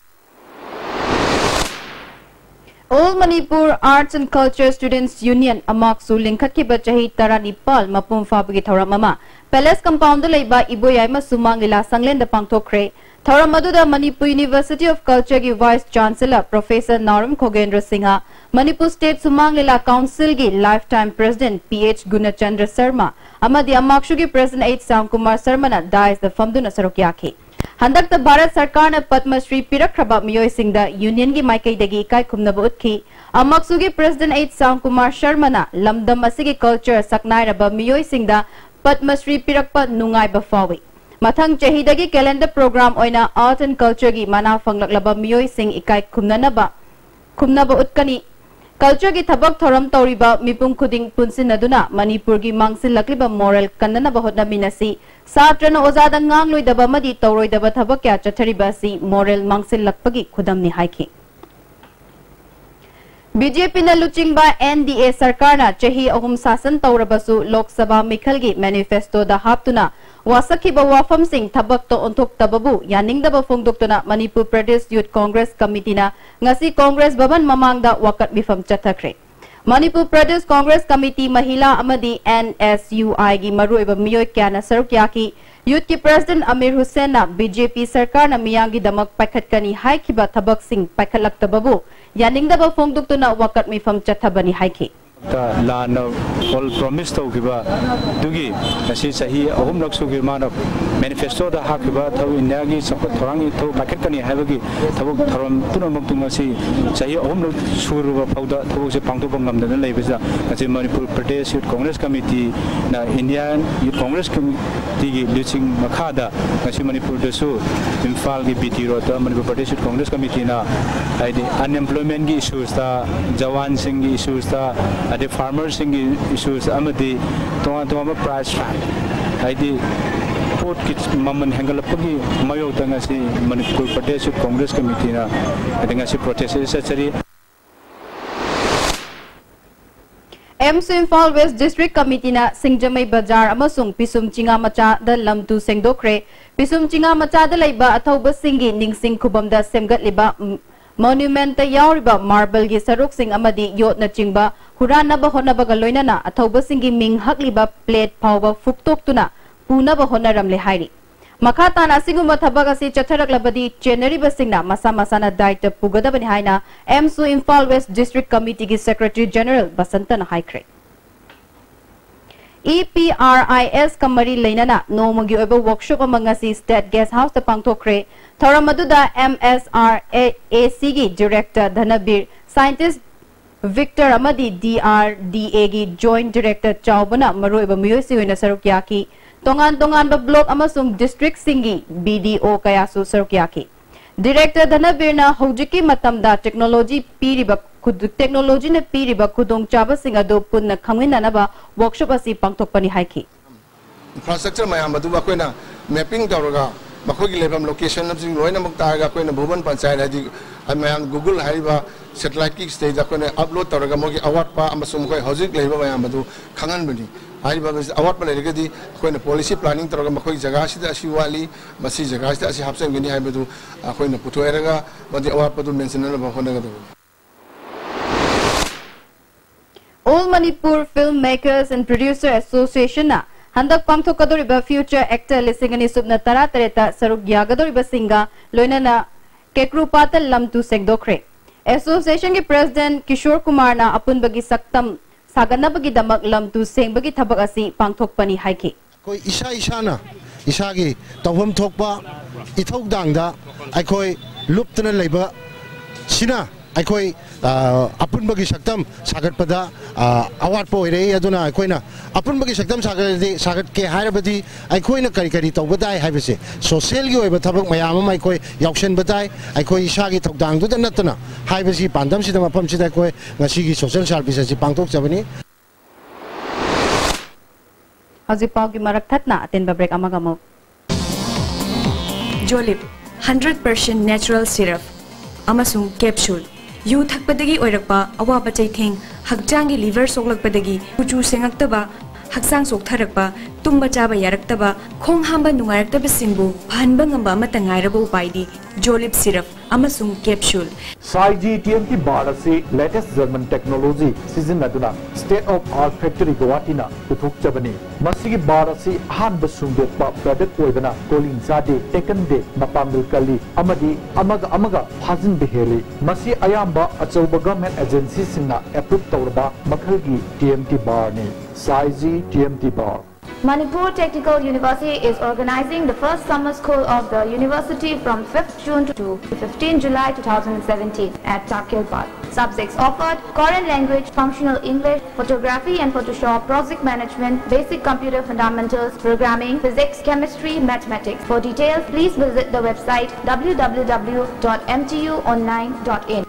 All Manipur Arts and Culture Students Union, ꯑꯃꯥꯛꯁꯨ, ꯂꯤꯡꯈꯠꯈꯤꯕ ꯆꯍꯤ ꯇꯔꯥꯅꯤꯄꯥꯜ ꯃꯄꯨꯡ ꯐꯥꯕꯒꯤ ꯊꯧꯔꯝ ꯑꯃ Palace Compoundꯗ ꯂꯩꯕ ꯏꯕꯣꯌꯥꯏꯃ ꯁꯨꯃꯥꯡ ꯂꯤꯂꯥ ꯁꯪꯂꯦꯟꯗ ꯄꯥꯡꯊꯣꯛꯈ꯭ꯔꯦ꯫ ꯊꯧꯔꯝ ꯑꯗꯨꯗ Manipur University of Cultureꯒꯤ Vice Chancellor Professor Naorem ꯈꯣꯒꯦꯟꯗ꯭ꯔ Singh, Manipur State ꯁꯨꯃꯥꯡ ꯂꯤꯂꯥ Councilꯒꯤ Lifetime President P H ꯒꯨꯅꯆꯟꯗ꯭ꯔ Sharma ꯑꯃꯗꯤ ꯑꯃꯥꯛꯁꯨꯒꯤ President H ꯁ꯭ꯌꯥꯝꯀꯨꯃꯥꯔ ꯁꯔꯃꯅ daisꯇ ꯐꯝꯗꯨꯅ ꯁꯔꯨꯛ ꯌꯥꯈꯤ꯫ ꯍꯟꯗꯛꯇ ꯚꯥꯔꯠ ꯁꯔꯀꯥꯔꯅ ꯄꯗꯃ ꯁ꯭ꯔꯤ ꯄꯤꯔꯛꯈ꯭ꯔꯕ ꯃꯤꯑꯣꯏꯁꯤꯡꯗ Unionꯒꯤ ꯃꯥꯏꯀꯩꯗꯒꯤ ꯏꯀꯥꯏ ꯈꯨꯝꯅꯕ ꯎꯠꯈꯤ꯫ ꯑꯃꯥꯛꯁꯨꯒꯤ President H ꯁ꯭ꯌꯥꯝꯀꯨꯃꯥꯔ ꯁꯔꯃꯅ ꯂꯝꯗꯝ ꯑꯁꯤꯒꯤ culture ꯁꯛꯅꯥꯏꯔꯕ ꯃꯤꯑꯣꯏꯁꯤꯡꯗ ꯄꯗꯃ ꯁ꯭ꯔꯤ ꯄꯤꯔꯛꯄ ꯅꯨꯡꯉꯥꯏꯕ ꯐꯥꯎꯏ꯫ ꯃꯊꯪ ꯆꯍꯤꯗꯒꯤ calendar program ꯑꯣꯏꯅ Art and Cultureꯒꯤ ꯃꯅꯥ ꯐꯪꯂꯛꯂꯕ ꯃꯤꯑꯣꯏꯁꯤꯡ ꯏꯀꯥꯏ ꯈꯨꯝꯅꯅꯕ, ꯈꯨꯝꯅꯕ ꯎꯠꯀꯅꯤ꯫ Cultureꯒꯤ ꯊꯕꯛ ꯊꯧꯔꯝ ꯇꯧꯔꯤꯕ ꯃꯤꯄꯨꯝ ꯈꯨꯗꯤꯡ ꯄꯨꯟꯁꯤꯟꯅꯗꯨꯅ ꯃꯅꯤꯄꯨꯔꯒꯤ ꯃꯥꯡꯁꯤꯜꯂꯛꯂꯤꯕ moral ꯀꯟꯅꯅꯕ ꯍꯣꯠꯅꯃꯤꯟꯅꯁꯤ꯫ ꯁꯥꯇ꯭ꯔꯅ ꯑꯣꯖꯥꯗ ꯉꯥꯡꯂꯣꯏꯗꯕ ꯑꯃꯗꯤ ꯇꯧꯔꯣꯏꯗꯕ ꯊꯕꯛ ꯀꯌꯥ ꯆꯠꯊꯔꯤꯕ ꯑꯁꯤ moral ꯃꯥꯡꯁꯤꯜꯂꯛꯄꯒꯤ ꯈꯨꯗꯝꯅꯤ ꯍꯥꯏꯈꯤ꯫ BJPꯅ ꯂꯨꯆꯤꯡꯕ NDA ꯁꯔꯀꯥꯔꯅ ꯆꯍꯤ ꯑꯍꯨꯝ ꯁꯥꯁꯟ ꯇꯧꯔꯕꯁꯨ ꯂꯣꯛ ꯁꯚꯥ ꯃꯤꯈꯜꯒꯤ manifestoꯗ ꯍꯥꯞꯇꯨꯅ ꯋꯥꯁꯛꯈꯤꯕ ꯋꯥꯐꯝꯁꯤꯡ ꯊꯕꯛꯇ ꯑꯣꯟꯊꯣꯛꯇꯕꯕꯨ ꯌꯥꯅꯤꯡꯗꯕ ꯐꯣꯡꯗꯣꯛꯇꯨꯅ Manipur Pradesh Youth Congress Committeeꯅ ꯉꯁꯤ Congress ꯚꯕꯟ ꯃꯃꯥꯡꯗ ꯋꯥꯀꯠ ꯃꯤꯐꯝ ꯆꯠꯊꯈ꯭ꯔꯦ꯫ Manipur Pradesh Congress Committee ꯃꯍꯤꯂꯥ ꯑꯃꯗꯤ NSUIꯒꯤ ꯃꯔꯨꯑꯣꯏꯕ ꯃꯤꯑꯣꯏ ꯀꯌꯥꯅ ꯁꯔꯨꯛ ꯌꯥꯈꯤ꯫ Youthꯀꯤ President ꯑꯃꯤꯔ ꯍꯨꯁꯦꯟꯅ BJP ꯁꯔꯀꯥꯔꯅ ꯃꯤꯌꯥꯝꯒꯤꯗꯃꯛ ꯄꯥꯏꯈꯠꯀꯅꯤ ꯍꯥꯏꯈꯤꯕ ꯊꯕꯛꯁꯤꯡ ꯄꯥꯏꯈꯠꯂꯛꯇꯕꯕꯨ ꯌꯥꯅꯤꯡꯗꯕ ꯐꯣꯡꯗꯣꯛꯇꯨꯅ ꯋꯥꯀꯠ ꯃꯤꯐꯝ ꯆꯠꯊꯕꯅꯤ ꯍꯥꯏꯈꯤ꯫ ꯂꯥꯟꯅ all promise ꯇꯧꯈꯤꯕ ꯑꯗꯨꯒꯤ ꯉꯁꯤ ꯆꯍꯤ ꯑꯍꯨꯝꯂꯛ ꯁꯨꯈꯤꯕ ꯃꯥꯅ manifestoꯗ ꯍꯥꯞꯈꯤꯕ ꯊꯕꯛ ꯏꯟꯗꯤꯌꯥꯒꯤ ꯆꯥꯎꯈꯠ ꯊꯧꯔꯥꯡꯒꯤ ꯊꯕꯛ ꯄꯥꯏꯈꯠꯀꯅꯤ ꯍꯥꯏꯕꯒꯤ ꯊꯕꯛ ꯊꯧꯔꯝ ꯄꯨꯝꯅꯃꯛꯇꯨ ꯉꯁꯤ ꯆꯍꯤ ꯑꯍꯨꯝꯂꯛ ꯁꯨꯔꯕ ꯐꯥꯎꯗ ꯊꯕꯛꯁꯦ ꯄꯥꯡꯊꯣꯛꯄ ꯉꯝꯗꯅ ꯂꯩꯕꯁꯤꯗ ꯉꯁꯤ Manipur Pradesh Youth Congress Committeeꯅ Indian Youth Congress Committeeꯒꯤ ꯂꯨꯆꯤꯡ ꯃꯈꯥꯗ ꯉꯁꯤ ꯃꯅꯤꯄꯨꯔꯗꯁꯨ ꯏꯝꯐꯥꯜꯒꯤ BT Roadꯇ Manipur Pradesh Youth Congress Committeeꯅ ꯍꯥꯏꯗꯤ unemploymentꯀꯤ issuesꯇ, ꯖꯋꯥꯟꯁꯤꯡꯒꯤ issuesꯇ, ꯑꯗꯩ farmerꯁꯤꯡꯒꯤ issues ꯑꯃꯗꯤ ꯇꯣꯉꯥꯟ ꯇꯣꯉꯥꯟꯕ price fight ꯍꯥꯏꯗꯤ ꯄꯣꯠꯀꯤ ꯃꯃꯜ ꯍꯦꯟꯒꯠꯂꯛꯄꯒꯤ ꯃꯥꯌꯣꯛꯇ ꯉꯁꯤ ꯃꯅꯤꯄꯨꯔ ꯄ꯭ꯔꯗꯦꯁ ꯌꯨꯠ ꯀꯣꯡꯒ꯭ꯔꯦꯁ ꯀꯃꯤꯇꯤꯅ ꯍꯥꯏꯗꯤ ꯉꯁꯤ protest ꯑꯁꯤ ꯆꯠꯆꯔꯤ꯫ ꯑꯦꯝꯁꯨ ꯏꯝꯐꯥꯜ West District Committeeꯅ ꯁꯤꯡꯖꯃꯩ ꯕꯖꯥꯔ ꯑꯃꯁꯨꯡ ꯄꯤꯁꯨꯝ ꯆꯤꯉꯥ ꯃꯆꯥꯗ ꯂꯝ ꯇꯨ ꯁꯦꯡꯗꯣꯛꯈ꯭ꯔꯦ꯫ ꯄꯤꯁꯨꯝ ꯆꯤꯉꯥ ꯃꯆꯥꯗ ꯂꯩꯕ ꯑꯊꯧꯕꯁꯤꯡꯒꯤ ꯅꯤꯡꯁꯤꯡ ꯈꯨꯕꯝꯗ ꯁꯦꯝꯒꯠꯂꯤꯕ, ꯎꯝ, ꯃꯣꯅꯨꯃꯦꯟꯠꯇ ꯌꯥꯎꯔꯤꯕ ꯃꯥꯔꯕꯜꯒꯤ ꯁꯔꯨꯛꯁꯤꯡ ꯑꯃꯗꯤ ꯌꯣꯠꯅꯆꯤꯡꯕ ꯍꯨꯔꯥꯟꯅꯕ ꯍꯣꯠꯅꯕꯒ ꯂꯣꯏꯅꯅ ꯑꯊꯧꯕꯁꯤꯡꯒꯤ ꯃꯤꯡ ꯍꯛꯂꯤꯕ ꯄ꯭ꯂꯦꯠ ꯐꯥꯎꯕ ꯐꯨꯛꯇꯣꯛꯇꯨꯅ ꯄꯨꯅꯕ ꯍꯣꯠꯅꯔꯝꯂꯦ ꯍꯥꯏꯔꯤ꯫ ꯃꯈꯥ ꯇꯥꯅ ꯑꯁꯤꯒꯨꯝꯕ ꯊꯕꯛ ꯑꯁꯤ ꯆꯠꯊꯔꯛꯂꯕꯗꯤ ꯆꯦꯟꯅꯔꯤꯕꯁꯤꯡꯅ ꯃꯁꯥ ꯃꯁꯥꯅ ꯗꯥꯏꯇ ꯄꯨꯒꯗꯕꯅꯤ ꯍꯥꯏꯅ ꯑꯦꯝꯁꯨ ꯏꯝꯐꯥꯜ ꯋꯦꯁ꯭ꯠ ꯗꯤꯁ꯭ꯇ꯭ꯔꯤꯛ ꯀꯃꯤꯇꯤꯒꯤ ꯁꯦꯀ꯭ꯔꯦꯇꯔꯤ ꯖꯦꯅꯔꯦꯜ ꯕꯁꯟꯇꯅ ꯍꯥꯏꯈ꯭ꯔꯦ꯫ ꯏ ꯄꯤ ꯑꯥꯔ ꯑꯥꯏ ꯑꯦꯁꯀ ꯃꯔꯤ ꯂꯩꯅꯅ ꯅꯣꯡꯃꯒꯤ ꯑꯣꯏꯕ ꯋꯥꯔꯛꯁꯣꯞ ꯑꯃ ꯉꯁꯤ ꯁ꯭ꯇꯦꯠ ꯒꯦꯁ꯭ꯠ ꯍꯥꯎꯁꯇ ꯄꯥꯡꯊꯣꯛꯈ꯭ꯔꯦ꯫ ꯊꯧꯔꯝ ꯑꯗꯨꯗ ꯑꯦꯝ ꯑꯦꯁ ꯑꯥꯔ ꯑꯦ ꯁꯤꯒꯤ ꯗꯤꯔꯦꯛꯇꯔ ꯙꯅꯕꯤꯔ, ꯁꯥꯏꯟꯇꯤꯁ꯭ꯠ ꯚꯤꯛꯇꯔ ꯑꯃꯗꯤ ꯗꯤ ꯑꯥꯔ ꯗꯤ ꯑꯦꯒꯤ ꯖꯣꯏꯟꯠ ꯗꯤꯔꯦꯛꯇꯔ ꯆꯥꯎꯕꯅ ꯃꯔꯨꯑꯣꯏꯕ ꯃꯤꯑꯣꯏꯁꯤꯡ ꯑꯣꯏꯅ ꯁꯔꯨꯛ ꯌꯥꯈꯤ꯫ ꯇꯣꯉꯥꯟ ꯇꯣꯉꯥꯟꯕ ꯕ꯭ꯂꯣꯛ ꯑꯃꯁꯨꯡ ꯗꯤꯁ꯭ꯇ꯭ꯔꯤꯛꯁꯤꯡꯒꯤ ꯕꯤ ꯗꯤ ꯑꯣ ꯀꯌꯥꯁꯨ ꯁꯔꯨꯛ ꯌꯥꯈꯤ꯫ ꯗꯤꯔꯦꯛꯇꯔ ꯙꯅꯕꯤꯔꯅ ꯍꯧꯖꯤꯛꯀꯤ ꯃꯇꯝꯗ ꯇꯦꯛꯅꯣꯂꯣꯖꯤ ꯄꯤꯔꯤꯕ ꯈꯨꯗ-, ꯇꯦꯛꯅꯣꯂꯣꯖꯤꯅ ꯄꯤꯔꯤꯕ ꯈꯨꯗꯣꯡꯆꯥꯕꯁꯤꯡ ꯑꯗꯨ ꯄꯨꯟꯅ ꯈꯪꯃꯤꯟꯅꯅꯕ ꯋꯥꯔꯛꯁꯣꯞ ꯑꯁꯤ ꯄꯥꯡꯊꯣꯛꯄꯅꯤ ꯍꯥꯏꯈꯤ꯫ ꯏꯟꯐ꯭ꯔꯥꯁ꯭ꯇ꯭ꯔꯛꯆꯔ ꯃꯌꯥꯝ ꯑꯗꯨꯕꯨ ꯑꯩꯈꯣꯏꯅ ꯃꯦꯞꯄꯤꯡ ꯇꯧꯔꯒ ꯃꯈꯣꯏꯒꯤ ꯂꯩꯐꯝ ꯂꯣꯀꯦꯁꯟꯁꯤꯡ ꯂꯣꯏꯅꯃꯛ ꯇꯥꯔꯒ ꯑꯩꯈꯣꯏꯅ ꯚꯨꯕꯟ ꯄꯟꯆꯥꯌꯠ ꯍꯥꯏꯗꯤ ꯃꯌꯥꯝ ꯒꯨꯒꯜ ꯍꯥꯏꯔꯤꯕ ꯁꯦꯇꯦꯂꯥꯏꯠꯀꯤ ꯁꯤꯗꯩꯗ ꯑꯩꯈꯣꯏꯅ ꯑꯞꯂꯣꯗ ꯇꯧꯔꯒ ꯃꯣꯏꯒꯤ ꯑꯋꯥꯠꯄ ꯑꯃꯁꯨꯡ ꯃꯈꯣꯏ ꯍꯧꯖꯤꯛ ꯂꯩꯔꯤꯕ ꯃꯌꯥꯝ ꯑꯗꯨ ꯈꯪꯍꯟꯕꯅꯤ꯫ ꯍꯥꯏꯔꯤꯕ ꯑꯋꯥꯠꯄ ꯂꯩꯔꯒꯗꯤ ꯑꯩꯈꯣꯏꯅ ꯄꯣꯂꯤꯁꯤ ꯄ꯭ꯂꯥꯅꯤꯡ ꯇꯧꯔꯒ ꯃꯈꯣꯏ ꯖꯒꯥꯁꯤꯗ ꯑꯁꯤ ꯋꯥꯠꯂꯤ, ꯃꯁꯤ ꯖꯒꯥꯁꯤꯗ ꯑꯁꯤ ꯍꯥꯞꯆꯤꯟꯒꯅꯤ ꯍꯥꯏꯕꯗꯨ ꯑꯩꯈꯣꯏꯅ ꯄꯨꯊꯣꯛꯑꯦꯔꯒ ꯃꯗꯨ ꯑꯋꯥꯠꯄꯗꯨ ꯃꯦꯟꯁꯤꯟꯅꯅꯕ ꯍꯣꯠꯅꯒꯗꯕꯅꯤ꯫ All Manipur Film Makers and Producer Associationꯅ ꯍꯟꯗꯛ ꯄꯥꯡꯊꯣꯛꯀꯗꯧꯔꯤꯕ ꯐ꯭ꯌꯨꯆꯔ ꯑꯦꯛꯇꯔ ꯂꯤꯁꯤꯡ ꯑꯅꯤ ꯁꯨꯞꯅ ꯇꯔꯥ ꯇꯔꯦꯠꯇ ꯁꯔꯨꯛ ꯌꯥꯒꯗꯧꯔꯤꯕꯁꯤꯡꯒ ꯂꯣꯏꯅꯅ ꯀꯦꯀ꯭ꯔꯨꯄꯥꯠꯇ ꯂꯝ ꯇꯨ ꯁꯦꯡꯗꯣꯛꯈ꯭ꯔꯦ꯫ ꯑꯦꯁꯣꯁꯤꯌꯦꯁꯟꯒꯤ ꯄ꯭ꯔꯦꯁꯤꯗꯦꯟꯠ ꯀꯤꯁꯣꯔ ꯀꯨꯃꯥꯔꯅ ꯑꯄꯨꯟꯕꯒꯤ ꯁꯛꯇꯝ ꯁꯥꯒꯠꯅꯕꯒꯤꯗꯃꯛ ꯂꯝ ꯇꯨ ꯁꯦꯡꯕꯒꯤ ꯊꯕꯛ ꯑꯁꯤ ꯄꯥꯡꯊꯣꯛꯄꯅꯤ ꯍꯥꯏꯈꯤ꯫ ꯑꯩꯈꯣꯏ ꯏꯁꯥ ꯏꯁꯥꯅ ꯏꯁꯥꯒꯤ ꯇꯧꯐꯝ ꯊꯣꯛꯄ ꯏꯊꯧꯗꯥꯡꯗ ꯑꯩꯈꯣꯏ ꯂꯨꯞꯇꯅ ꯂꯩꯕ ꯁꯤꯅ ꯑꯩꯈꯣꯏ ꯑ, ꯑꯄꯨꯟꯕꯒꯤ ꯁꯛꯇꯝ ꯁꯥꯒꯠꯄꯗ ꯑ, ꯑꯋꯥꯠꯄ ꯑꯣꯏꯔꯛꯏ꯫ ꯑꯗꯨꯅ ꯑꯩꯈꯣꯏꯅ ꯑꯄꯨꯟꯕꯒꯤ ꯁꯛꯇꯝ ꯁꯥꯒꯠꯂꯗꯤ, ꯁꯥꯒꯠꯀꯦ ꯍꯥꯏꯔꯕꯗꯤ ꯑꯩꯈꯣꯏꯅ ꯀꯔꯤ ꯀꯔꯤ ꯇꯧꯕ ꯇꯥꯏ ꯍꯥꯏꯕꯁꯦ, ꯁꯣꯁꯤꯌꯦꯜꯒꯤ ꯑꯣꯏꯕ ꯊꯕꯛ ꯃꯌꯥꯝ ꯑꯃ ꯑꯩꯈꯣꯏ ꯌꯥꯎꯁꯟꯕ ꯇꯥꯏ꯫ ꯑꯩꯈꯣꯏ ꯏꯁꯥꯒꯤ ꯊꯧꯗꯥꯡꯗꯨꯗ ꯅꯠꯇꯅ ꯍꯥꯏꯕꯁꯤ ꯄꯥꯟꯗꯝꯁꯤꯗ ꯃꯐꯝꯁꯤꯗ ꯑꯩꯈꯣꯏ ꯉꯁꯤꯒꯤ ꯁꯣꯁꯤꯌꯦꯜ ꯁꯥꯔꯚꯤꯁ ꯑꯁꯤ ꯄꯥꯡꯊꯣꯛꯆꯕꯅꯤ꯫ ꯍꯧꯖꯤꯛ ꯄꯥꯎꯒꯤ ꯃꯔꯛ ꯊꯠꯅ ꯑꯇꯦꯟꯕ ꯕ꯭ꯔꯦꯛ ꯑꯃꯒ ꯑꯃꯨꯛ꯫ ꯖꯣꯂꯤꯞ ꯍꯟꯗ꯭ꯔꯦꯠ ꯄꯔꯁꯦꯟ ꯅꯦꯆꯔꯦꯜ ꯁꯤꯔꯞ ꯑꯃꯁꯨꯡ ꯀꯦꯞꯁꯨꯜ꯫ ꯌꯨ ꯊꯛꯄꯗꯒꯤ ꯑꯣꯏꯔꯛꯄ ꯑꯋꯥꯕ ꯆꯩꯊꯦꯡ, ꯍꯛꯆꯥꯡꯒꯤ ꯂꯤꯚꯔ ꯁꯣꯛꯂꯛꯄꯗꯒꯤ ꯀꯨꯆꯨ ꯁꯦꯡꯉꯛꯇꯕ, ꯍꯛꯆꯥꯡ ꯆꯣꯛꯊꯔꯛꯄ, ꯇꯨꯝꯕ ꯆꯥꯕ ꯌꯥꯔꯛꯇꯕ, ꯈꯣꯡ ꯍꯥꯝꯕ ꯅꯨꯡꯉꯥꯏꯔꯛꯇꯕꯁꯤꯡꯕꯨ ꯐꯍꯟꯕ ꯉꯝꯕ ꯑꯃꯠꯇ ꯉꯥꯏꯔꯕ ꯎꯄꯥꯏꯗꯤ ꯖꯣꯂꯤꯞ ꯁꯤꯔꯞ ꯑꯃꯁꯨꯡ ꯀꯦꯞꯁꯨꯜ꯫ ꯁꯥꯏꯖꯤ ꯇꯤ ꯑꯦꯝ ꯇꯤ ꯕꯥꯔ ꯑꯁꯤ latest German technology ꯁꯤꯖꯤꯟꯅꯗꯨꯅ state of art factory ꯒꯨꯋꯥꯍꯥꯇꯤꯅ ꯄꯨꯊꯣꯛꯆꯕꯅꯤ꯫ ꯃꯁꯤꯒꯤ ꯕꯥꯔ ꯑꯁꯤ ꯑꯍꯥꯟꯕ ꯁꯨꯡꯗꯣꯛꯄ product ꯑꯣꯏꯕꯅ ꯀꯣꯂꯤꯡ ꯆꯥꯗꯦ, ꯇꯦꯛꯀꯟꯗꯦ, ꯃꯄꯥꯡꯒꯜ ꯀꯜꯂꯤ ꯑꯃꯗꯤ ꯑꯃꯒ ꯑꯃꯒ ꯐꯥꯖꯤꯟꯕ ꯍꯦꯜꯂꯤ꯫ ꯃꯁꯤ ꯑꯌꯥꯝꯕ ꯑꯆꯧꯕ government agency ꯁꯤꯡꯅ approve ꯇꯧꯔꯕ ꯃꯈꯜꯒꯤ ꯇꯤ ꯑꯦꯝ ꯇꯤ ꯕꯥꯔꯅꯤ꯫ ꯁꯥꯏꯖꯤ T M T bar. Manipur Technical University is organizing the first summer school of the university from fifth June to fifteenth July two thousand seventeen at Chakyelpad. Subjects offered: Korean language, functional English, photography and Photoshop, project management, basic computer fundamentals, programming, physics, chemistry, mathematics. For details, please visit the website w w w dot m t u online dot in.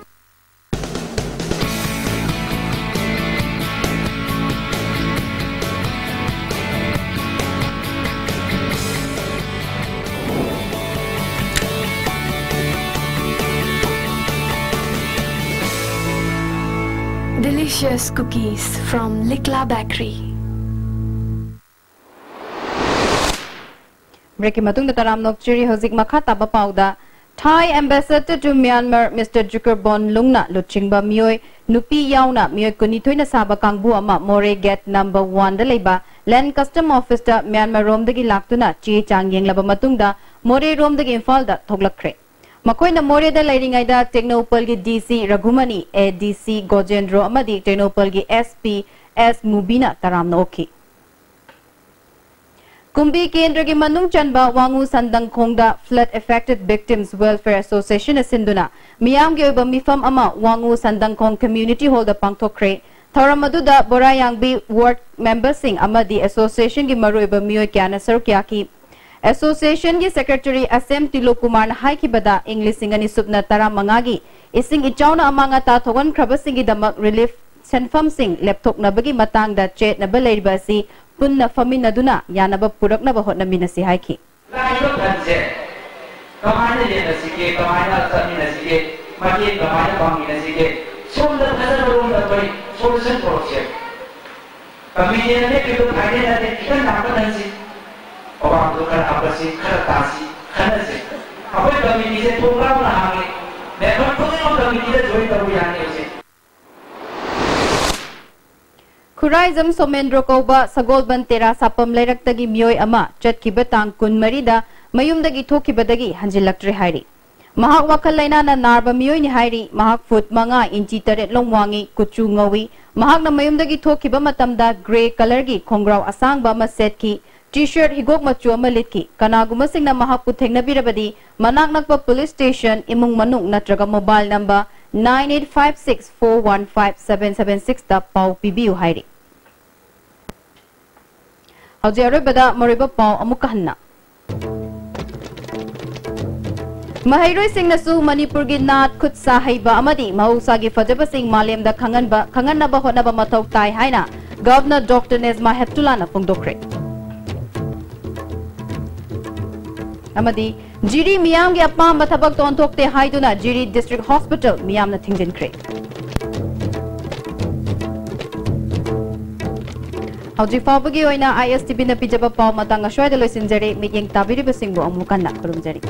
Delicious cookies from Likla Bakery. Break ꯀꯤ ꯃꯇꯨꯡꯗ ꯇꯔꯥꯝꯅ ꯑꯣꯛꯆꯔꯤ꯫ ꯍꯧꯖꯤꯛ ꯃꯈꯥ ꯇꯥꯕ ꯄꯥꯎꯗ, Thai Ambassador to Myanmar Mister Jukerbon Lungna ꯂꯨꯆꯤꯡꯕ ꯃꯤꯑꯣꯏ ꯅꯨꯄꯤ ꯌꯥꯎꯅ ꯃꯤꯑꯣꯏ ꯀꯨꯟꯅꯤꯊꯣꯏꯅ ꯁꯥꯕ ꯀꯥꯡꯕꯨ ꯑꯃ ꯃꯣꯔꯦ gate number one ꯗ ꯂꯩꯕ Land Custom Office ꯇ ꯃ꯭ꯌꯥꯟꯃꯥꯔ ꯔꯣꯝꯗꯒꯤ ꯂꯥꯛꯇꯨꯅ ꯆꯦ ꯆꯥꯡ ꯌꯦꯡꯂꯕ ꯃꯇꯨꯡꯗ ꯃꯣꯔꯦ ꯔꯣꯝꯗꯒꯤ ꯏꯝꯐꯥꯜꯗ ꯊꯣꯛꯂꯛꯈ꯭ꯔꯦ꯫ ꯃꯈꯣꯏꯅ ꯃꯣꯔꯦꯗ ꯂꯩꯔꯤꯉꯩꯗ ꯇꯦꯡꯅꯧꯄꯜꯒꯤ ꯗꯤ ꯁꯤ ꯔꯘꯨꯃꯅꯤ, ꯑꯦ ꯗꯤ ꯁꯤ ꯒꯣꯖꯦꯟꯗ꯭ꯔꯣ ꯑꯃꯗꯤ ꯇꯦꯡꯅꯧꯄꯜꯒꯤ ꯑꯦꯁ ꯄꯤ ꯑꯦꯁ ꯃꯨꯕꯤꯅ ꯇꯔꯥꯝꯅ ꯑꯣꯛꯈꯤ꯫ ꯀꯨꯝꯕꯤ ꯀꯦꯟꯗ꯭ꯔꯒꯤ ꯃꯅꯨꯡ ꯆꯟꯕ ꯋꯥꯉꯨ ꯁꯟꯗꯪꯈꯣꯡꯗ Flood Affected Victims Welfare Association ꯅ ꯁꯤꯟꯗꯨꯅ ꯃꯤꯌꯥꯝꯒꯤ ꯑꯣꯏꯕ ꯃꯤꯐꯝ ꯑꯃ ꯋꯥꯉꯨ ꯁꯟꯗꯪꯈꯣꯡ Community Hall ꯗ ꯄꯥꯡꯊꯣꯛꯈ꯭ꯔꯦ꯫ ꯊꯧꯔꯝ ꯑꯗꯨꯗ ꯕꯣꯔꯥꯌꯥꯡꯕꯤ ward member ꯁꯤꯡ ꯑꯃꯗꯤ association ꯒꯤ ꯃꯔꯨꯑꯣꯏꯕ ꯃꯤꯑꯣꯏ ꯀꯌꯥꯅ ꯁꯔꯨꯛ ꯌꯥꯈꯤ꯫ Association ꯒꯤ secretary ꯑꯁꯦꯝ ꯇꯤꯂꯣꯛ ꯀꯨꯃꯥꯔꯅ ꯍꯥꯏꯈꯤꯕꯗ, ꯏꯪ ꯂꯤꯁꯤꯡ ꯑꯅꯤ ꯁꯨꯞꯅ ꯇꯔꯥꯃꯉꯥ ꯒꯤ ꯏꯁꯤꯡ ꯏꯆꯥꯎꯅ ꯑꯃꯥꯡ ꯑꯇꯥ ꯊꯣꯛꯍꯟꯈ꯭ꯔꯕꯁꯤꯡꯒꯤꯗꯃꯛ relief ꯁꯦꯟꯐꯝꯁꯤꯡ ꯂꯦꯞꯊꯣꯛꯅꯕꯒꯤ ꯃꯇꯥꯡꯗ ꯆꯦꯠꯅꯕ ꯂꯩꯔꯤꯕ ꯑꯁꯤ ꯄꯨꯟꯅ ꯐꯝꯃꯤꯟꯅꯗꯨꯅ ꯌꯥꯅꯕ ꯄꯨꯔꯛꯅꯕ ꯍꯣꯠꯅꯃꯤꯟꯅꯁꯤ ꯍꯥꯏꯈꯤ꯫ ꯂꯥꯛꯏꯕ ꯐꯟꯁꯦ ꯀꯃꯥꯏꯅ ꯂꯦꯟꯅꯁꯤꯒꯦ, ꯀꯃꯥꯏꯅ ꯆꯠꯃꯤꯟꯅꯁꯤꯒꯦ, ꯃꯇꯦꯡ ꯀꯃꯥꯏꯅ ꯄꯥꯡꯃꯤꯟꯅꯁꯤꯒꯦ, ꯁꯣꯝꯗ ꯐꯖꯅ ꯔꯣꯝꯗ ꯑꯩꯈꯣꯏ solution ꯄꯨꯔꯛꯁꯦ꯫ ꯀꯃꯤꯇꯤꯅ ꯂꯦꯞꯄꯤꯕ ꯐꯥꯏꯅꯦꯜ ꯑꯗꯤ ꯈꯤꯇꯪ ꯅꯥꯀꯟ ꯍꯟꯁꯤ, ꯑꯋꯥꯡꯕꯗꯣ ꯈꯔ ꯍꯥꯞꯄꯁꯤ, ꯈꯔ ꯇꯥꯁꯤ, ꯈꯟꯅꯁꯤ꯫ ꯑꯩꯈꯣꯏ ꯀꯃꯤꯇꯤꯁꯦ ꯊꯣꯡ ꯂꯥꯎꯅ ꯍꯥꯡꯉꯤ꯫ ꯃꯦꯝꯕꯔ ꯈꯨꯗꯤꯡꯃꯛ ꯀꯃꯤꯇꯤꯗ ꯖꯣꯏꯟ ꯇꯧꯕ ꯌꯥꯅꯤ ꯍꯧꯖꯤꯛ꯫ ꯈꯨꯔꯥꯏꯖꯝ ꯁꯣꯃꯦꯟꯗ꯭ꯔꯣ ꯀꯧꯕ ꯁꯒꯣꯜꯕꯟ ꯇꯦꯔꯥ ꯁꯥꯄꯝ ꯂꯩꯔꯛꯇꯒꯤ ꯃꯤꯑꯣꯏ ꯑꯃ ꯆꯠꯈꯤꯕ ꯇꯥꯡ ꯀꯨꯟꯃꯔꯤꯗ ꯃꯌꯨꯝꯗꯒꯤ ꯊꯣꯛꯈꯤꯕꯗꯒꯤ ꯍꯟꯖꯤꯜꯂꯛꯇ꯭ꯔꯦ ꯍꯥꯏꯔꯤ꯫ ꯃꯍꯥꯛ ꯋꯥꯈꯜ ꯂꯩꯅꯥꯅ ꯅꯥꯔꯕ ꯃꯤꯑꯣꯏꯅꯤ ꯍꯥꯏꯔꯤ꯫ ꯃꯍꯥꯛ ꯐꯨꯠ ꯃꯉꯥ ꯏꯟꯆꯤ ꯇꯔꯦꯠ ꯂꯣꯝ ꯋꯥꯡꯉꯤ, ꯀꯨꯆꯨ ꯉꯧꯏ꯫ ꯃꯍꯥꯛꯅ ꯃꯌꯨꯝꯗꯒꯤ ꯊꯣꯛꯈꯤꯕ ꯃꯇꯝꯗ ꯒ꯭ꯔꯦ ꯀꯂꯔꯒꯤ ꯈꯣꯡꯒ꯭ꯔꯥꯎ ꯑꯁꯥꯡꯕ ꯑꯃ ꯁꯦꯠꯈꯤ, ꯇꯤ ꯁꯔꯠ ꯍꯤꯒꯣꯛ ꯃꯆꯨ ꯑꯃ ꯂꯤꯠꯈꯤ꯫ ꯀꯅꯥꯒꯨꯝꯕꯁꯤꯡꯅ ꯃꯍꯥꯛꯄꯨ ꯊꯦꯡꯅꯕꯤꯔꯕꯗꯤ ꯃꯅꯥꯛ ꯅꯛꯄ ꯄꯨꯂꯤꯁ ꯁ꯭ꯇꯦꯁꯟ, ꯏꯃꯨꯡ ꯃꯅꯨꯡ ꯅꯠꯇ꯭ꯔꯒ mobile number nine eight five six four one five seven seven six ꯇ ꯄꯥꯎ ꯄꯤꯕꯤꯌꯨ ꯍꯥꯏꯔꯤ꯫ ꯍꯧꯖꯤꯛ ꯑꯔꯣꯏꯕꯗ ꯃꯔꯨꯑꯣꯏꯕ ꯄꯥꯎ ꯑꯃꯨꯛꯀ ꯍꯟꯅ꯫ ꯃꯍꯩꯔꯣꯏꯁꯤꯡꯅꯁꯨ ꯃꯅꯤꯄꯨꯔꯒꯤ ꯅꯥꯠ, ꯈꯨꯠ ꯁꯥ ꯍꯩꯕ ꯑꯃꯗꯤ ꯃꯍꯧꯁꯥꯒꯤ ꯐꯖꯕꯁꯤꯡ ꯃꯥꯂꯦꯝꯗ ꯈꯪꯍꯟꯕ, ꯈꯪꯍꯟꯅꯕ ꯍꯣꯠꯅꯕ ꯃꯊꯧ ꯇꯥꯏ ꯍꯥꯏꯅ ꯒꯚꯔꯅꯔ ꯗꯣꯛꯇꯔ ꯅꯦꯖꯃꯥ ꯍꯦꯞꯇꯨꯂꯥꯅ ꯐꯣꯡꯗꯣꯛꯈ꯭ꯔꯦ꯫ ꯑꯃꯗꯤ ꯖꯤꯔꯤ ꯃꯤꯌꯥꯝꯒꯤ ꯑꯄꯥꯝꯕ ꯊꯕꯛꯇ ꯑꯣꯟꯊꯣꯛꯇꯦ ꯍꯥꯏꯗꯨꯅ ꯖꯤꯔꯤ ꯗꯤꯁꯇ꯭ꯔꯤꯛ ꯍꯣꯁꯄꯤꯇꯥꯜ ꯃꯤꯌꯥꯝꯅ ꯊꯤꯡꯖꯤꯟꯈ꯭ꯔꯦ꯫ ꯍꯧꯖꯤꯛ ꯐꯥꯎꯕꯒꯤ ꯑꯣꯏꯅ ꯑꯥꯏ ꯑꯦꯁ ꯇꯤ ꯚꯤꯅ ꯄꯤꯖꯕ ꯄꯥꯎ ꯃꯇꯥꯡ ꯑꯁ꯭ꯋꯥꯏꯗ ꯂꯣꯏꯁꯤꯟꯖꯔꯦ꯫ ꯃꯤꯠꯌꯦꯡ ꯇꯥꯕꯤꯔꯤꯕꯁꯤꯡꯕꯨ ꯑꯃꯨꯛ ꯍꯟꯅ ꯈꯨꯔꯨꯝꯖꯔꯤ꯫